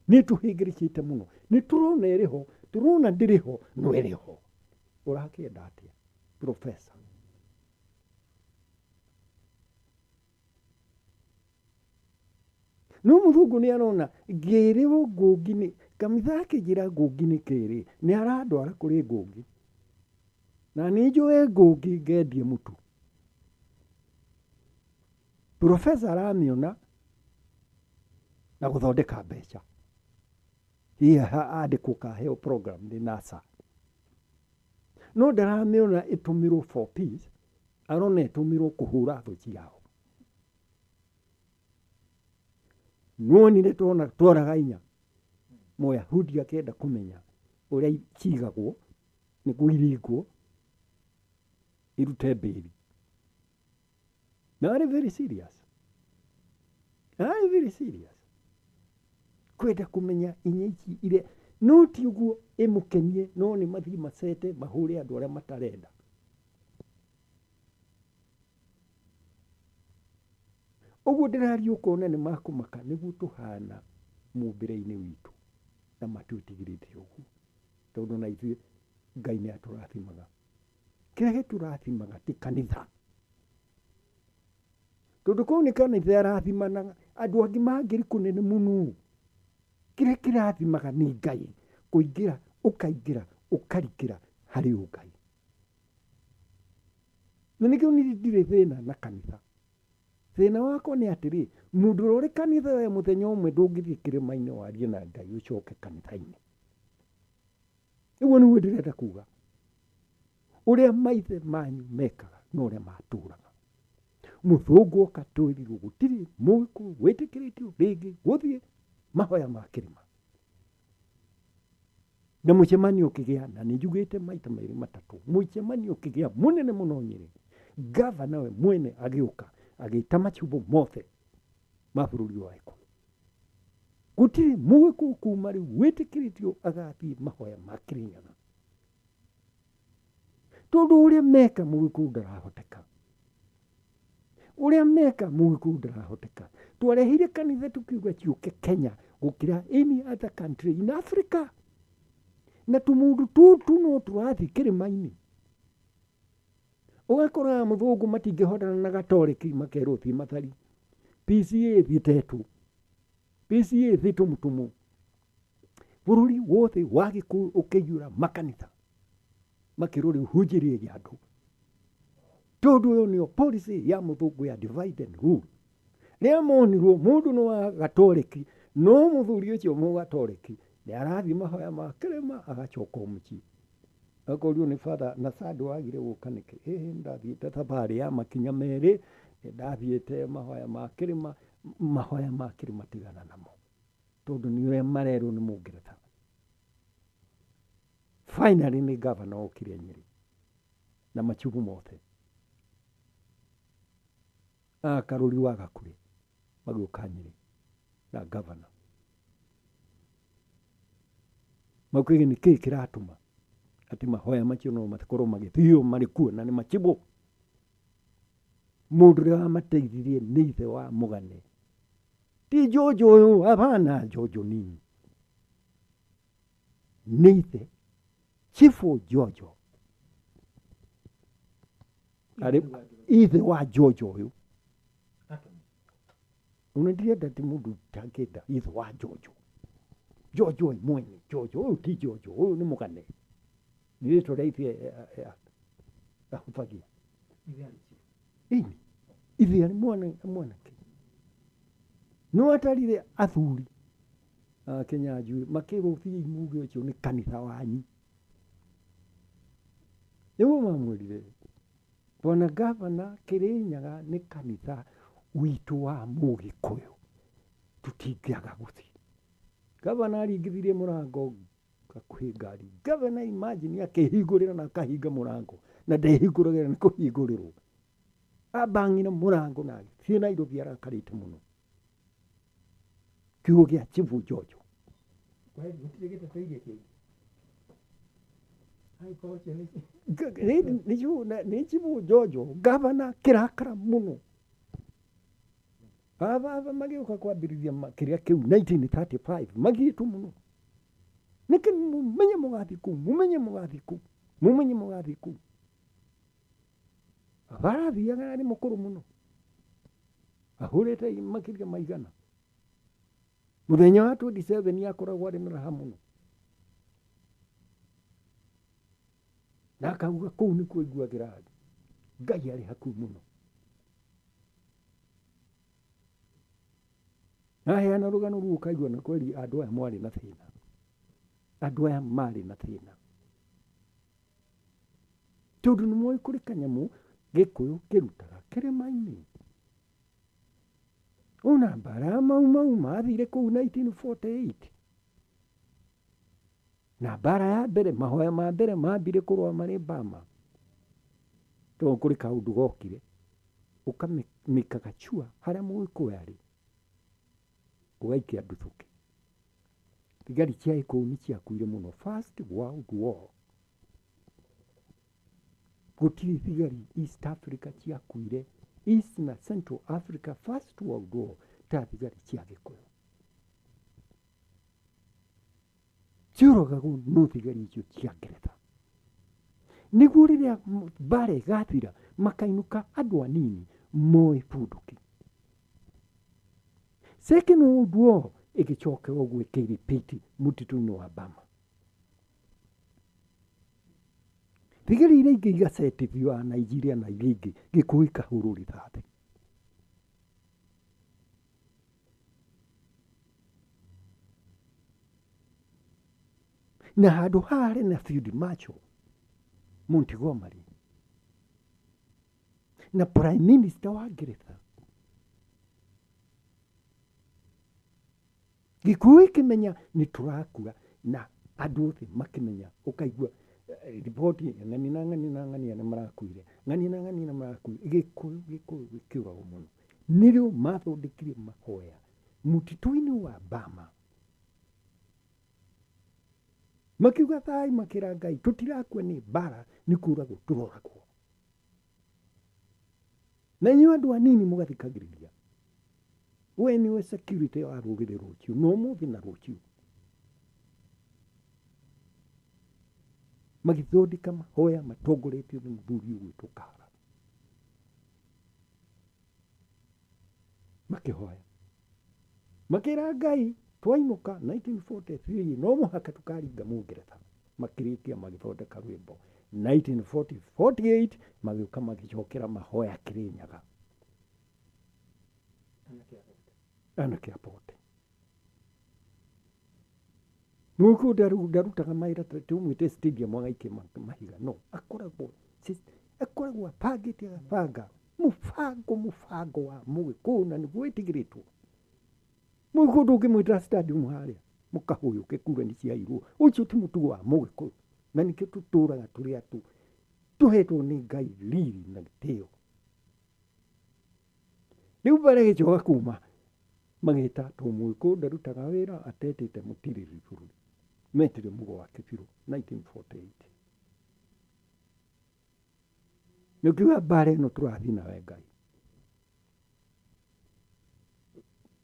nĩ tũhĩngĩrĩcĩte mũno. Nĩ tũrona ĩrĩ ho, tũrona ndĩrĩ ho, no ĩrĩ ho. Ũrakĩenda atĩa? Professor. No mũthũngũ nĩ arona ngĩrĩrwo ngũngi nĩ kamitha akĩnjĩra ngũngi nĩ kĩrĩ nĩ arandwara kũrĩ ngũngi. Na nĩ njũĩ ngũngi ngendie mũtu. Professor aramĩona na gũthondeka mbeca. Hihi andĩkwo kaheo program nĩ NASA. No ndaramĩona ĩtũmĩrwo for peace, arona ĩtũmĩrwo kũhũra thũ ciao. Nĩwonire tworaga inya. Mũyahudi akĩenda kũmenya ũrĩa cigagwo nĩguo iringwo irute mbĩri. Na arĩ very serious. Arĩ very serious. Kwenda kũmenya inya ici iria no ti ũguo ĩmũkenie no nĩ mathiĩ macete mahũre andũ arĩa matarenda. Ũguo ndĩraria ũkona nĩ makũmaka nĩguo tũhana mũmbĩre-inĩ witũ na matwĩtigĩrĩte ũguo. Tondũ na ithuĩ Ngai nĩ atũrathimaga. Kĩrĩa gĩtũrathimaga ti kanitha. Tondũ kũu nĩ kanitha ĩrathimanaga andũ angĩ mangĩrĩ kũnene mũno. Kĩrĩa kĩrathimaga nĩ Ngai kũingĩra ũkaingĩra ũkarikĩra harĩ ũngai. Na nĩkĩo niĩ ndirĩ thĩna na kanitha. Thĩna wakwa nĩ atĩrĩ, mũndũ ũrĩa ũrĩ kanitha we mũthenya ũmwe ndũngĩthiĩ kĩrĩma-inĩ warie na Ngai ũcoke kanitha-inĩ. Ũguo nĩguo ndĩrenda kuga. Ũrĩa maithe manyu mekaga na ũrĩa matũraga. Mũthũngũ oka twĩrirwo gũtirĩ mũgĩkũyũ wĩtĩkĩrĩtio rĩngĩ gũthiĩ mahoya ma kĩrĩma. Na mũcemanio ũkĩgĩa, na nĩ njugĩte maita merĩ matatũ, mũcemanio ũkĩgĩa mũnene mũno Nyĩrĩ. Gavana we mwene agĩũka agĩta macibũ mothe ma bũrũri wa Gĩkũyũ. Gũtirĩ mũgĩkũyũ kuma rĩu wĩtĩkĩrĩtio agathiĩ mahoya ma Kĩrĩnyaga. Tondũ ũrĩa meka Mũgĩkũyũ ndarahoteka. Ũrĩa meka Mũgĩkũyũ ndarahoteka. Twarehire kanitha tukiuga ciũke Kenya gũkĩra any other country in Africa. Na tũmũndũ tũtũ no tũrathiĩ kĩrĩma-inĩ. Ũgakora mũthũngũ matingĩhotana na gatoreki makerwo thiĩ mathari. PCA thiĩ tetũ. PCA thiĩ tũmũtũmũ. Bũrũri wothe wa Gĩkũyũ ũkĩiyũra makanitha. Makĩrwo rĩu hunjĩrĩria andũ. Tondũ ĩyo nĩyo policy ya mũthũngũ ya divide and rule. Rĩrĩa monirwo mũndũ nĩ wa gatoreki no mũthuri ũcio mũgatoreki nĩ arathiĩ mahoya ma kĩrĩma agacoka o mũciĩ. Akorio nĩ batha na Sunday wagire gũka nĩkĩ? Ĩhĩ ndathiĩte thabarĩ ya makinya merĩ, ndathiĩte mahoya ma kĩrĩma, mahoya ma kĩrĩma tigana namo. Tondũ nĩ ũrĩa marerwo nĩ mũngeretha. Finally nĩ gavana okire Nyĩrĩ na machubu mothe. Akarũri wa Gakure magĩũka Nyĩrĩ na gavana. Makiuga nĩ kĩĩ kĩratũma atĩ mahoya macio no makorwo magĩthio marĩ kuo na nĩ machibũ. Mũndũ ũrĩa wamateithirie nĩ ithe wa mũgane. Ti Jojo ũyũ, hapana Jojo nini. Nĩ ithe Chifu Jojo. Arĩ ithe wa Jojo ũyũ. Ona ndirenda atĩ mũndũ ũtangĩenda ithe wa Jojo. Jojo we mwene, Jojo ũyũ ti Jojo, ũyũ nĩ mũgane. Nĩ rĩtwa rĩa ithe ahuthagia. Ĩni, ithe arĩ mwanake. No atarire athuri a Kĩnyanjui makĩrwo thiĩi muge ũcio nĩ kanitha wanyu. Nĩguo mamwĩrire bwana gavana Kĩrĩnyaga nĩ kanitha witũ wa Mũgĩkũyũ tũtingĩaga gũthiĩ. Gavana aringithirie mũrango hakuhĩ ngari. Gavana imagine akĩhingũrĩra na akahinga mũrango na ndehingũragĩra nĩ kũhingũrĩrwo. Abang'ire mũrango na agĩthiĩ Nairobi arakarĩte mũno. Kiugo gĩa Chifu Jojo. Gũtirĩ gĩteteire kĩngĩ. Angĩkorwo ũcio nĩ Nĩ Chifu Jojo, gavana kĩrakara mũno. Baba magĩũka kwambĩrĩria kĩrĩa kĩu 1935 magiĩtwo mũno. Nĩkĩ mũmenye mũgathiĩ kũu, mũmenye mũgathiĩ kũu, mũmenye mũgathiĩ kũu. Baba arathiaga arĩ mũkũrũ mũno. Ahũrĩte makĩria ma igana. Mũthenya wa 27 akoragwo arĩ na raha mũno. Na akauga kũu nĩkuo aiguagĩra Ngai arĩ hakuhĩ mũno. Aheana rũgano rũu ũkaigua na kweri andũ aya mwarĩ na thĩna. Andũ aya marĩ na thĩna. Tondũ nĩ moĩ kũrĩ kanyamũ Gĩkũyũ kĩrutaga kĩrĩma-inĩ. Ona mbara ya Mau Mau mathire kũu 1948. Na mbara ya mbere, mahoya ma mbere mambire kũrũa marĩ Bama. Tondũ kũrĩ kaũndũ gokire. Ũkamĩka gacua harĩa Mũgĩkũyũ arĩ. Ũgaikia nduthũki. Thigari cia Gĩkũyũ nĩ ciakuire mũno. First World War. Gũtirĩ thigari East Africa ciakuire East na Central Africa First World War ta thigari cia Gĩkũyũ. Ciũragagwo no thigari icio cia Ngeretha. Nĩguo rĩrĩa mbara ĩgathira makainũka andũ anini moĩ bunduki. Second World War ĩgĩcoka ũguo ĩkĩripiti mũtitũ-inĩ wa Bama. Thigari iria ingĩ igacetithio a Nigeria na iria ingĩ Gĩkũyũ ikahũrwo rithathi. Na handũ harĩ na Field Marshal Montgomery na Prime Minister wa Ngeretha. Gĩkũyũ ĩkĩmenya nĩ tũrakua na andũ othe makĩmenya ũkaigua riboti ng'ani na ng'ani na ng'ani nĩ marakuire ng'ani na ng'ani nĩ marakuire. Gĩkũyũ Gĩkũyũ gĩkĩũragwo mũno. Nĩrĩo mathondekire mahoya mũtitũ-inĩ wa Bama. Makiuga thai makĩra Ngai tũtirakua nĩ mbara nĩ kũragwo tũroragwo. Na inyuĩ andũ anini mũgathikagĩrĩria. We nĩwe security wa rũrĩrĩ rũciũ na ũmũthĩ na rũciũ. Magĩthondeka mahoya matongoretio nĩ mũthuri ũgwĩtwo Kahara. Makĩhoya. Makĩra Ngai twainũka 1943 no mũhaka tũkaringa Mũngeretha. Makĩrĩkia magĩthondeka rwĩmbo. 1948 magĩũka magĩcokera mahoya Kĩrĩnyaga. Anake a Bote. Mũgĩkũyũ ndarutaga mawĩra tũmwĩte stadium agaikia mahiga no akoragwo abangĩte agabanga mũbango wa Mũgĩkũyũ na nĩguo wĩtigĩrĩtwo. Mũgĩkũyũ ndũngĩmwĩtĩra stadium harĩa mũkahũyũke kura nĩ ciairwo. Ũcio ti mũtugo wa Mũgĩkũyũ na nĩkĩo tũtũraga tũrĩ atũ tũhetwo nĩ Ngai riri na gĩtĩo. Rĩu mbara ĩgĩcoka kuma magĩta to Mũgĩkũyũ ndarutaga wĩra atetĩte mũtirĩrĩri bũrũri. Metire Mugo wa Kĩbirũ 1948. Nĩũkiuga mbara ĩno tũrathiĩ nawe Ngai.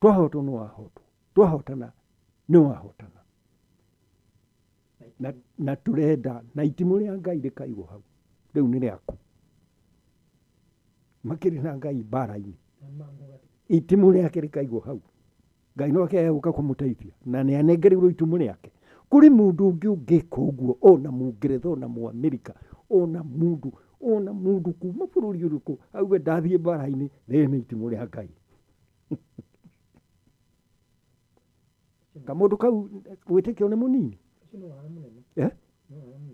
Twahotwo nĩ wahotwo, twahotana nĩ wahotana. Na tũrenda na itimũ rĩa Ngai rĩkaigwo hau. Rĩu nĩ rĩaku. Makĩrĩ na Ngai mbara-inĩ. Itimũ rĩake rĩkaigwo hau. Ngai noke egũka kũmũteithia na nĩ anengereirwo itimũ rĩake. Kũrĩ mũndũ ũngĩ ũngĩka ũguo ona Mũngeretha ona Mũamerika ona mũndũ kuma bũrũri ũrĩkũ auge ndathiĩ mbara-inĩ rĩrĩ nĩ itimũ rĩa Ngai. Kamũndũ kau wĩtĩkio nĩ mũnini.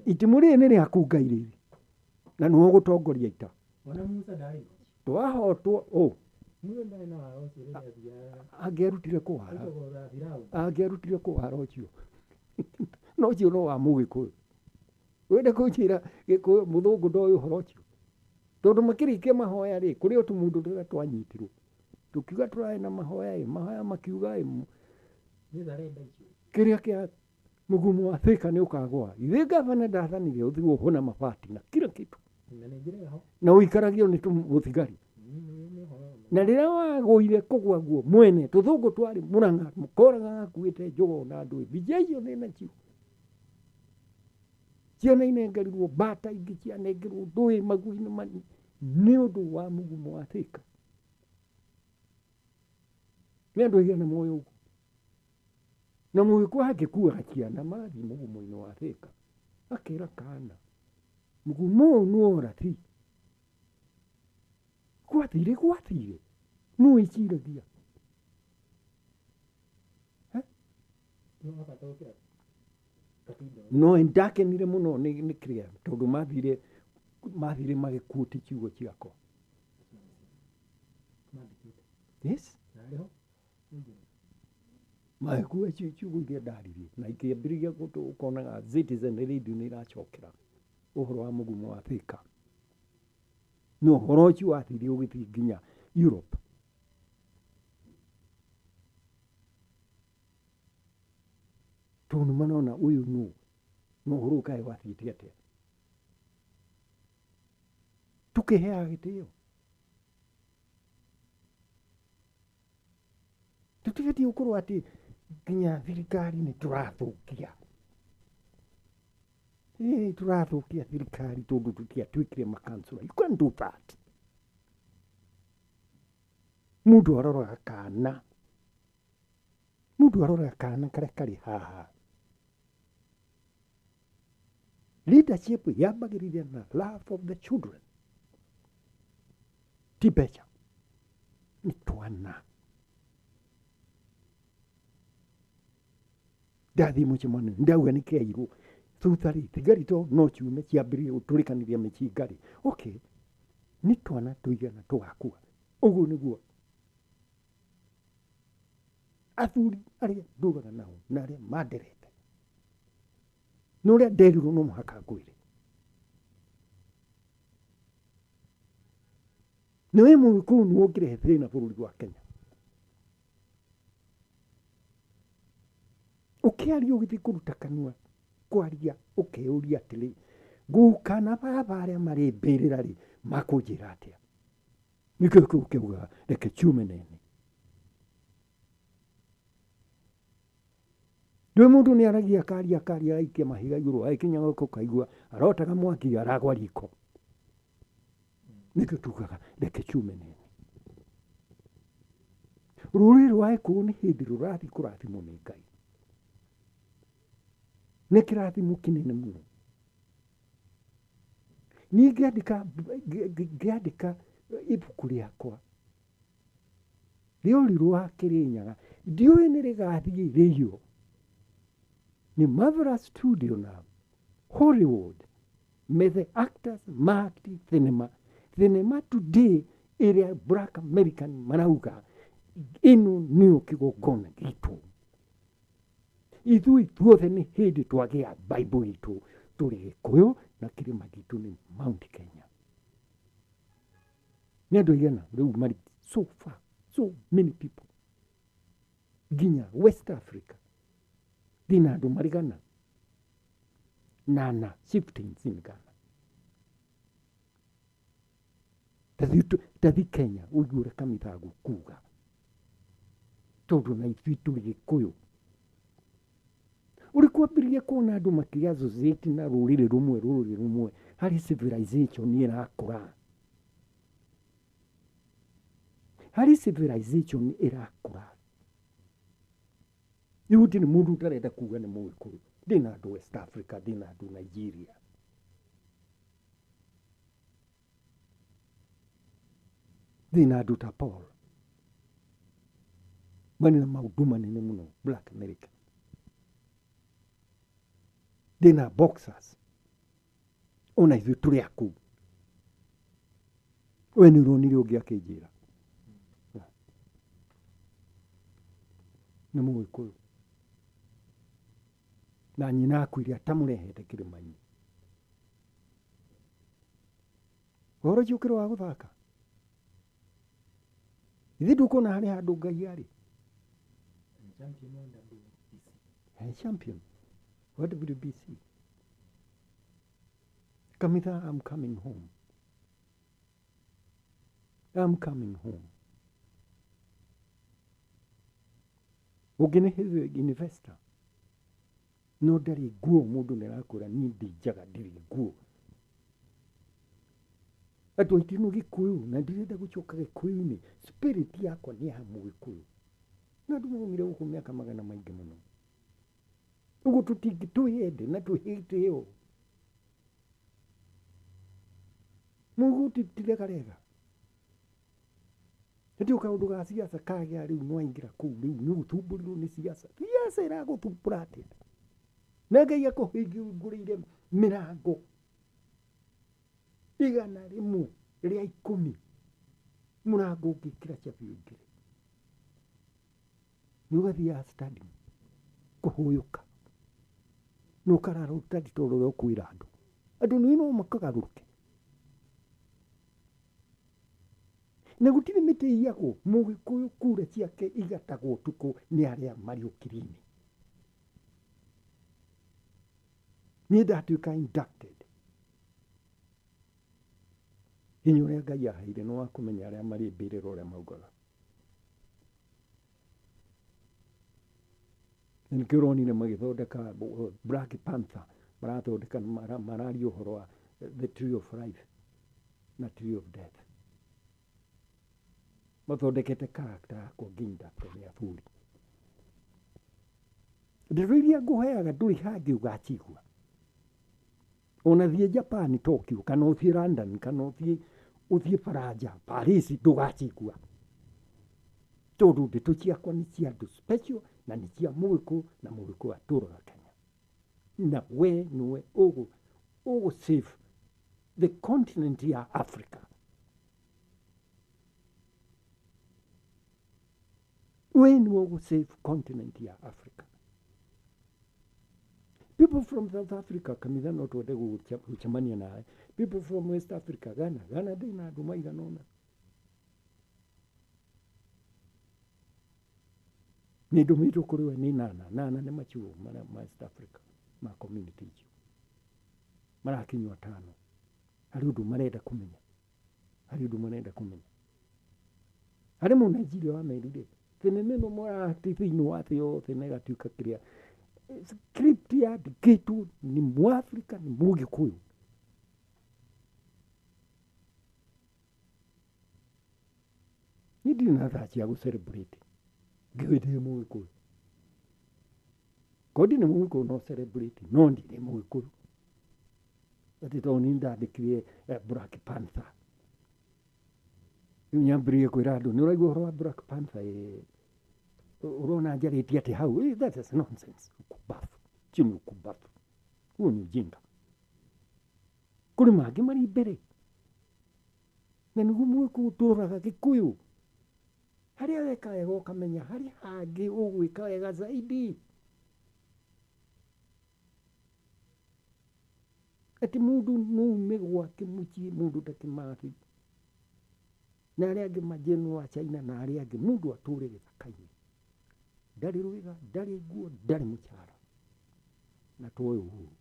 Itimũ rĩrĩ nĩ rĩaku Ngai rĩrĩ na nĩwe ũgũtongoria ita. Twahotwo ũ angĩarutire kũwara angĩarutire kũwara ũcio no ũcio no wa Mũgĩkũyũ. Wende kũnjĩra Gĩkũyũ mũthũngũ ndoĩ ũhoro ũcio. Tondũ makĩrĩkia mahoya rĩ kũrĩ o tũmũndũ tũrĩa twanyitirwo. Tũkiuga tũrarĩ na mahoya ĩ mahoya makiuga ĩ kĩrĩa kĩa mũgumo wa Thika nĩ ũkagũa. Ithe gavana ndathanire ũthiĩ ũhũna mabati na kila kitu. Na ũikaragio nĩ mũthigari. Na rĩrĩa wagũire kũgwa guo mwene tũthũngũ twarĩ Mũrang'a mũkoraga gakuĩte njũgũ na ndũĩ mbica icio nĩ nacio. Ciana inengerirwo mbata ingĩ cianengerwo ndũĩ maguinĩ manini nĩ ũndũ wa mũgumo wa Thika. Nĩ andũ aigana moĩ ũguo. Na Mũgĩkũyũ angĩkuaga ciana magathiĩ mũgumo-inĩ wa Thika akĩra kana mũgumo ũyũ nĩ ũrathi. Gwathire gwathire nũ wĩciragia. No ndakenire mũno nĩ kĩrĩa tondũ mathire magĩkuũti ciugo ciakwa. Yes. Magĩkua ciugo iria ndaririe na ikĩambĩrĩria ũkonaga Citizen Radio nĩ iracokera ũhoro wa mũgumo wa Thika. No ũhoro ũcio wathire ũgĩthiĩ nginya Europe. Tondũ manona ũyũ nũ no ũhoro ũkae wathiĩte atĩa. Tũkĩheaga gĩtĩo. Tũtibatiĩ gũkorwo atĩ nginya thirikari nĩ tũrathũkia. Tũrathũkia thirikari tondũ tũtiatuĩkire makansula. You can't do that. Mũndũ aroraga kana. Mũndũ aroraga kana karĩa karĩ haha. Leadership yambagĩrĩria na love of the children. Ti mbeca. Nĩ twana. Ndathiĩ mũcemanio ndauga nĩ kĩairwo. Thutha rĩ thigari to no ciume ciambĩrĩrie gũtũrĩkanĩria mĩcinga rĩ. Okay, nĩ twana tũigana tũgakua. Ũguo nĩguo athuri arĩa ndũraga nao na arĩa manderete. Na ũrĩa nderirwo no mũhaka ngwĩre. Na wĩ Mũgĩkũyũ nĩwe ũngĩrehe thĩna bũrũri wa Kenya. Ũkĩaria ũgĩthiĩ kũruta kanua Kwaria ũkeyũria atĩrĩ, guka na baba arĩa marĩ mbĩrĩra rĩ makũnjĩra atĩa? Nĩkĩo kĩu kĩugaga reke kiume nene. Ndũĩ mũndũ nĩ aragia akaria akaria aikia mahiga igũrũ aikinya gũkũ ũkaigua arotaga mwaki aragwa riko. Nĩkĩo tugaga reke kiume nene. Rũrĩrĩ rwa Gĩkũyũ nĩ hĩndĩ rũrathiĩ kũrathimwo nĩ Ngai. Nĩ kĩrathimo kĩnene mũno. Niĩ ngĩandĩka ibuku rĩakwa rĩa ũrirũ wa Kĩrĩnyaga, ndiũĩ nĩ rĩgathiĩ rĩiywo. Nĩ Marvelous Studio na Hollywood methe actors maakti thinema. Thinema today ĩrĩa Black American marauga ĩno nĩyo kĩgongona gitũ. Ithuĩ ithuothe nĩ hĩndĩ twagĩa Bible itũ tũrĩ Gĩkũyũ na kĩrĩma gitũ nĩ Mount Kenya. Nĩ andũ aigana rĩu marĩ so far, so many people nginya West Africa ndĩna andũ marĩ gana nana chieftains in Ghana. Tathi Kenya ũigue ũrĩa Kamitha agũkuga tondũ na ithuĩ tũrĩ Gĩkũyũ. Ũrĩ kwambĩrĩria kuona andũ makĩ associate na rũrĩrĩ rũmwe harĩ civilization ĩrakũra. Harĩ civilization ĩrakũra. Rĩu gũtirĩ mũndũ ũtarenda kuga nĩ Mũgĩkũyũ. Ndĩna andũ West Africa, ndĩna andũ Nigeria. Ndĩna andũ ta Paul. Marĩ na maũndũ manene mũno Black America. Ndĩna boxers. Ona ithuĩ tũrĩ a kũu. We nĩ ũronire ũngĩ akĩnjĩra. Nĩ Mũgĩkũyũ. Na nyina akuire atamũrehete kĩrĩma-inĩ. Ũhoro ũcio ũkĩrĩ wa gũthaka. Ithuĩ ndũkuona harĩ handũ Ngai arĩ. Champion wa WBC. Kamitha, I'm coming home. I'm coming home. Ũngĩ nĩ his investor. No ndarĩ nguo mũndũ nĩ arakwĩra niĩ ndĩ njaga ndirĩ nguo. Andũ aitũ nĩ Gĩkũyũ na ndirenda gũcoka Gĩkũyũ-inĩ. Spirit yakwa nĩ ya Mũgĩkũyũ. Na andũ maumire gũkũ mĩaka magana maingĩ mũno. Ũguo tũtingĩtwĩyende na twĩhĩte ĩyo. Mũguo tiregarega. Hĩndĩ ĩyo kaũndũ ga siasa kagĩa rĩu nĩwaingĩra kũu rĩu nĩ ũgũthumbũrirwo nĩ siasa. Siasa ĩragũthumbũra atĩa? Na Ngai akũhingũrĩire mĩrango 110 mũrango ũngĩkĩra cabi ũingĩre. Nĩ ũgathiaga stadium kũhũyũka. Na ũkarara ũtari tondũ ũrĩa ũkwĩra andũ. Andũ nĩ no makagarũrũke. Na gũtirĩ mĩtĩ iyagwo, Mũgĩkũyũ kura ciake igatagwo ũtukũ nĩ arĩa marĩ ũkiri-inĩ. Niĩ ndatuĩka inducted. Hinya ũrĩa Ngai aheire nĩ wa kũmenya arĩa marĩ mbĩrĩra ũrĩa maugaga. Na nĩkĩo ũronire magĩthondeka Black Panther, marathondeka mararia ũhoro wa the tree of life na tree of death. Mathondekete character yakwa ngĩ-inductwo nĩ athuri. Ndeto iria ngũheaga ndũrĩ hangĩ ũgacigua. Ona thiĩ Japan Tokyo kana ũthiĩ London kana ũthiĩ Faranja Paris ndũgacigua. Tondũ ndeto ciakwa nĩ cia andũ special na nĩ cia Mũgĩkũyũ na Mũgĩkũyũ atũraga Kenya. Na we nĩwe ũgũ save the continent ya Africa. We nĩwe ũgũ save continent ya Africa. People from South Africa, Kamitha no twende gũcemania nawe. People from West Africa, Ghana, Ghana ndĩna andũ maigana ũna. Nĩ ndũmĩtwo kũrĩ we nĩ Nana, Nana nĩ machuo ma West Africa. Ma community icio marakinywo atano, harĩ ũndũ marenda kũmenya, harĩ ũndũ marenda kũmenya. Harĩ Mũnaijiria wamerire thenema ĩno mũrahati thĩinĩ wa thĩ yothe na ĩgatuĩka kĩrĩa script yandĩkĩtwo nĩ Mũafrika, nĩ Mũgĩkũyũ. Niĩ ndirĩ na thaa cia gũ celebrate ngĩũĩ ndĩ Mũgĩkũyũ. Korwo ndirĩ Mũgĩkũyũ no celebrate, no ndirĩ Mũgĩkũyũ. Atĩ tondũ niĩ ndandĩkire Black Panther. Rĩu nyambĩrĩrie kwĩra andũ, nĩ ũraigua ũhoro wa Black Panther? Ĩĩ. Ũrona njarĩtie atĩ hau? That is nonsense. Ukumbafu. Ũcio nĩ ukumbafu. Huo ni ujinga. Kũrĩ mangĩ marĩ mbere. Na nĩguo Mũgĩkũyũ tũroraga Gĩkũyũ. Harĩa weka wega ũkamenya harĩa hangĩ ũgwĩka wega zaidi. Atĩ mũndũ no ume gwake mũciĩ, mũndũ ta Kĩmathi na arĩa angĩ majenũ a China na arĩa angĩ, mũndũ atũre gĩthaka-inĩ, ndarĩ rwĩga, ndarĩ nguo, ndarĩ mũcara, na tuoe uhuru.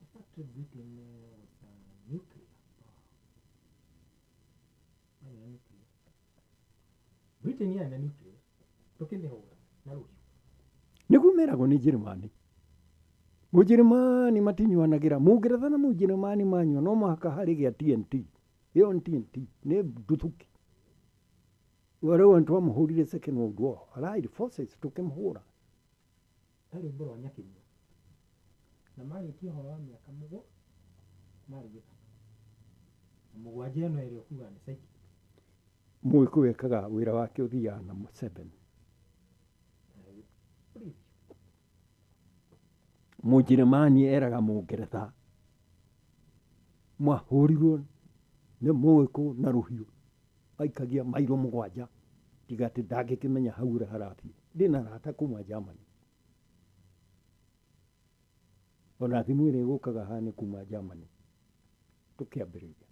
In fact, Britain was a nuclear power. Yarĩ na nuclear. Britain yarĩ na nuclear. Tũkĩmĩhũra na rũhiũ. Nĩguo meragwo nĩ Njĩrĩmani. Mũnjĩrĩmani matinyuanagĩra, Mũngeretha na Mũnjĩrĩmani manyua no mũhaka harĩ gĩa TNT. Ĩyo nĩ TNT, nĩ nduthũki. Rĩu nĩ twamũhũrire Second World War, Allied Forces tũkĩmũhũra. He rwĩmbo rwa Nyakĩnyua. Na marĩtie ũhoro wa mĩaka marĩ gĩthaka. Na mũgwanja ĩno ĩrĩa ũkugaga nĩ psychic. Mũgĩkũyũ ekaga wĩra wake ũthiaga na 7. Mũnjĩrĩmani eraga Mũngeretha mwahũrirwo nĩ Mũgĩkũyũ na rũhiũ, aikagia mairo 7, tiga atĩ ndangĩkĩmenya hau ũrĩa harathiĩ. Ndĩna arata kuma Germany. Ona thimũ ĩrĩa ĩgũkaga haha nĩ kuma Germany. Tũkĩambĩrĩria.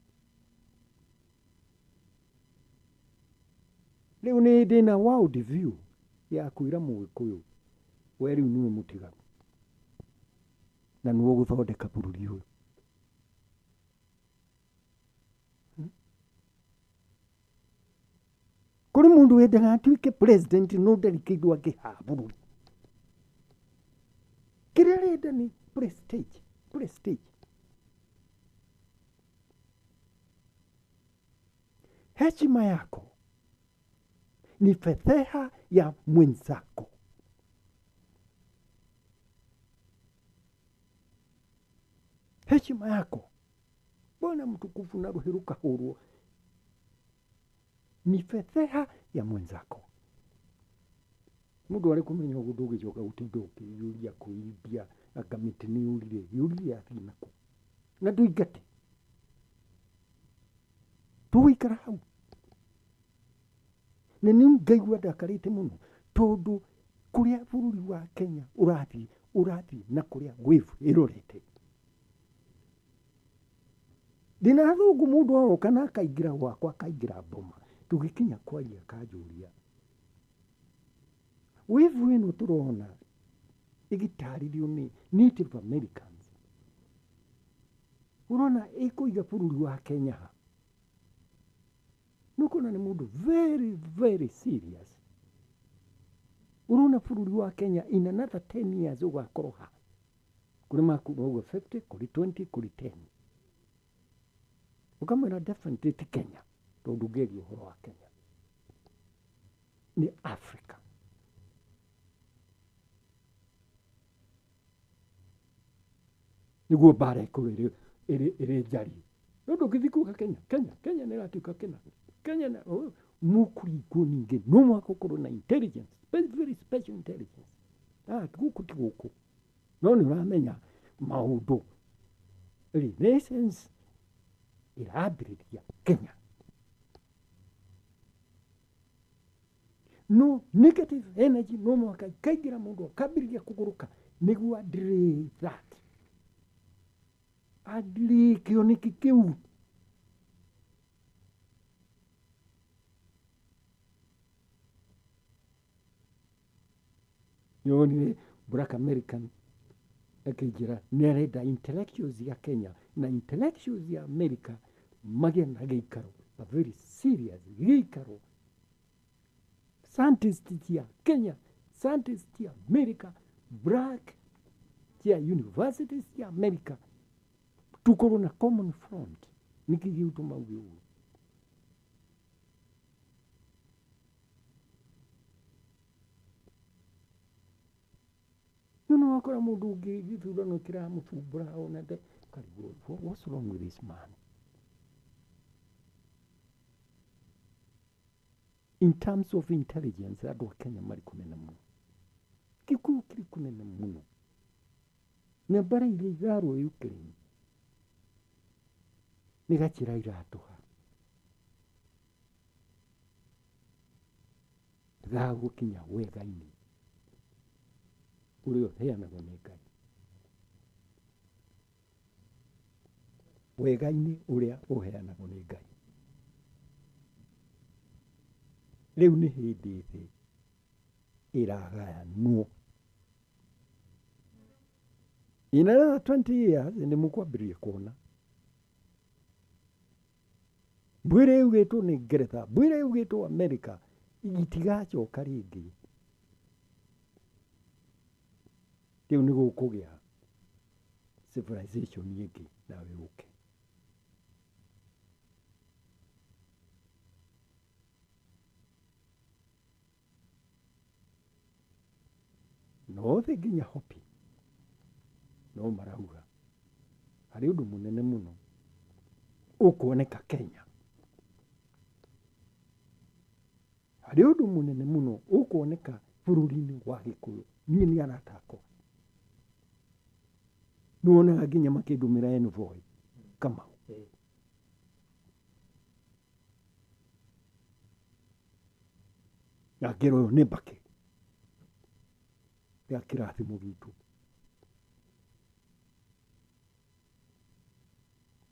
Rĩu nĩ ndĩna world view ya kwĩra Mũgĩkũyũ we rĩu nĩwe mũtigaru na nĩwe ũgũthondeka bũrũri ũyũ. Kũrĩ mũndũ wendaga atuĩke president no ndarĩ kĩndũ angĩhaha bũrũri. Kĩrĩa arenda nĩ prestige, prestige. Heshima yako ni fedheha ya mwenzako. Heshima yako, Bwana mtukufu na rũhĩ rũkahũrwo, ni fedheha ya mwenzako. Mũndũ arĩ kũmenya ũguo ndũgĩcoka gũtinda ũkĩyũria kũimbia anga mĩtĩ nĩ yũrire, yũrire yathiĩ nakũ? Na ndũingate. Tũgũikara hau. Na nĩ ngaigua ndakarĩte mũno tondũ kũrĩa bũrũri wa Kenya ũrathiĩ, ũrathiĩ na kũrĩa wave ĩrorete. Ndĩna athũngũ mũndũ aroka na akaingĩra gwakwa, akaingĩra mboma. Tũgĩkinya kwaria akanjũria, wave ĩno tũrona ĩgĩtarĩrio nĩ Native Americans, ũrona ĩkũiga bũrũri wa Kenya ha? Nĩũkuona nĩ mũndũ very very serious. Ũrona bũrũri wa Kenya in another 10 years ũgakorwo ha? Kũrĩ makuga 50, kũrĩ 20, kũrĩ 10. Ũkamwĩra definitely ti Kenya, tondũ ndũngĩaria ũhoro wa Kenya. Nĩ Africa. Nĩguo mbara ĩkorwo ĩrĩ njariĩ. No ndũngĩthiĩ kuga Kenya, Kenya, Kenya nĩ ĩratuĩka Kenya. Kenya na mũkũringwo ningĩ no mũhaka ũkorwo na intelligence, very, very special intelligence. Gũkũ ti gũkũ. No nĩ ũramenya maũndũ. Renaissance ĩrambĩrĩria Kenya. No negative energy no mũhaka ikaingĩra mũndũ akambĩrĩria kũgũrũka nĩguo adelay that. Adelay kĩoneki kĩu. Nĩwonire Black American akĩnjĩra nĩ arenda intellectuals ya Kenya na intellectuals ya America magĩe na gĩikaro, a very serious gĩikaro. Scientists ya Kenya, scientists ya America, black ya universities ya America, tukorwo na common front. Nĩkĩ gĩgũtũma uge ũguo? No wakora mũndũ ũngĩ gĩthurano kĩramũthumbũra ona nde ũkarigwo, what's wrong with this man? In terms of intelligence, andũ a Kenya marĩ kũnene mũno, Gĩkũyũ kĩrĩ kũnene mũno, na mbara iria irarũa Ukraine nĩ gacĩra iratũha ga gũkinya wega-inĩ ũrĩa ũheanagwo nĩ Ngai, wega-inĩ ũrĩa ũheanagwo nĩ Ngai. Rĩu nĩ hĩndĩ thĩ ĩragayanwo. In another 20 years nĩ mũkwambĩrĩria kuona mbwĩre yugĩtwo nĩ Ngeretha, mbwĩre yugĩtwo America itigacoka rĩngĩ. Rĩu nĩ gũkũgĩa civilization ĩngĩ nawe ũke. No thĩ nginya Hopi no marauga harĩ ũndũ mũnene mũno ũkuoneka Kenya, harĩ ũndũ mũnene mũno ũkuoneka bũrũri-inĩ wa Gĩkũyũ. Niĩ nĩ arata akwa nĩwonaga nginya makĩndũmĩra envoy Kamau. Na ngero ĩyo nĩ mbake ya kĩrathimo gitũ.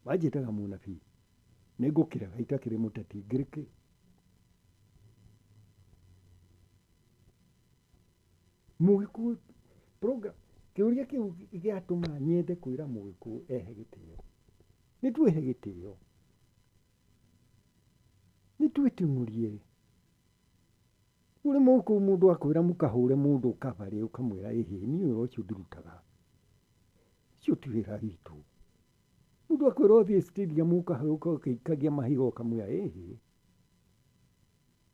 Manjĩtaga mũnabii, nĩngũkĩrega itakĩrĩ mũteti ngĩrĩ kĩ? Mũgĩkũyũ program kĩũria kĩu gĩatũma nyende kwĩra mũgĩkũyũ ehe gĩtĩo. Nĩ twĩhe gĩtĩo, nĩ twĩting'ũrie. Ũrĩ mũkũyũ mũndũ akwĩra mũkahũre mũndũ kabarĩ ũkamwĩra ĩhĩ niĩ wĩra ũcio ndirutaga, ũcio ti wĩra witũ. Mũndũ akwĩra ũthiĩ stadium ũkaikagia mahiga ũkamwĩra ĩhĩ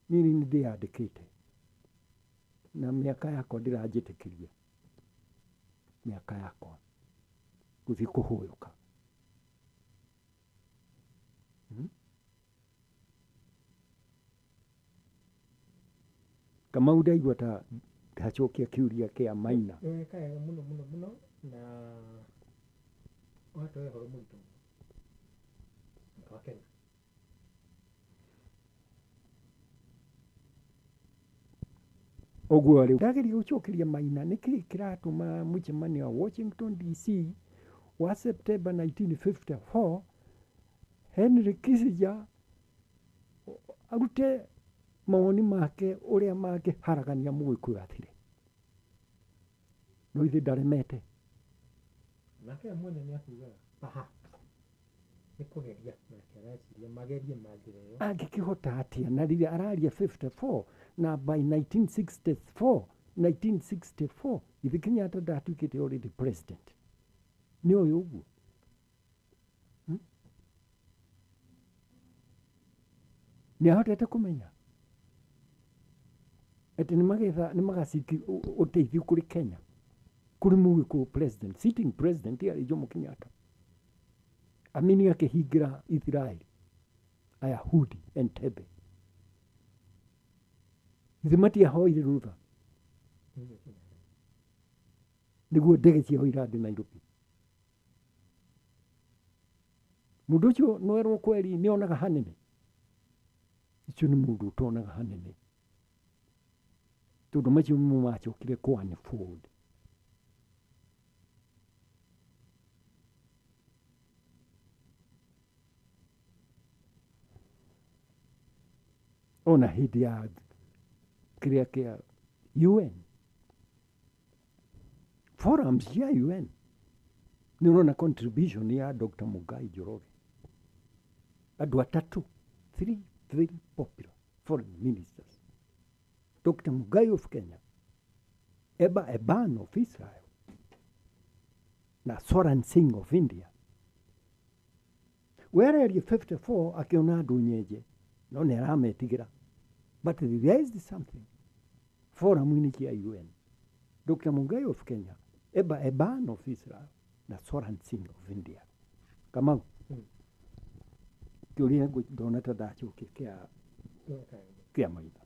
niĩ nĩ ndĩyandĩkĩte na mĩaka yakwa ndĩranjĩtĩkĩria, mĩaka yakwa gũthiĩ kũhũyũka. Kamau ndaigua ta ndacokia kĩũria kĩa Maina. Weka wega mũno mũno mũno na ũgatũhe ũhoro mũritũ mũno wa Kenya. Ũguo rĩu ndageria gũcokeria Maina nĩkĩ kĩratũma mũcemanio wa Washington DC wa September 1954 Henry Kissinger arute mawoni make ũrĩa mangĩharagania mũgĩkũyũ athire. No ithe ndaremete. Nake mwene nĩ akugaga perhaps nĩ kũgeria, nake areciria magerie na njĩra ĩyo. Angĩkĩhota atĩa na rĩrĩa araria 54 na by 1964 ithe Kenyatta ndatuĩkĩte already president. Nĩ ũyũ ũguo. Nĩ ahotete kũmenya atĩ nĩ magaciki ũteithio kũrĩ Kenya, kũrĩ mũgĩkũyũ president, sitting president yarĩ Jomo Kenyatta. Amini akĩhingĩra Israeli, Ayahudi Entebbe. Ithe matiahoire rũtha nĩguo ndege ciao irande Nairobi. Mũndũ ũcio no erwo kweri nĩ onaga hanene. Ũcio nĩ mũndũ ũtonaga hanene, tondũ macio nĩmo macokire kũ unfold. Ona hĩndĩ ya kĩrĩa kĩa UN Forums cia UN nĩ ũrona contribution ya Dr. Mugai Njoroge. Andũ atatũ, three very popular foreign ministers, Dr. Mugai of Kenya, Eba Eban of Israel na Swaran Singh of India. Wererie 54 akiona andũ nyenje no nĩ arametigĩra, but they realized something forum-inĩ cia UN, Dr. Mugai of Kenya, Eba Eban of Israel na Swaran Singh of India. Kamau, kĩũria ndona ta ndacokia kĩa Maina.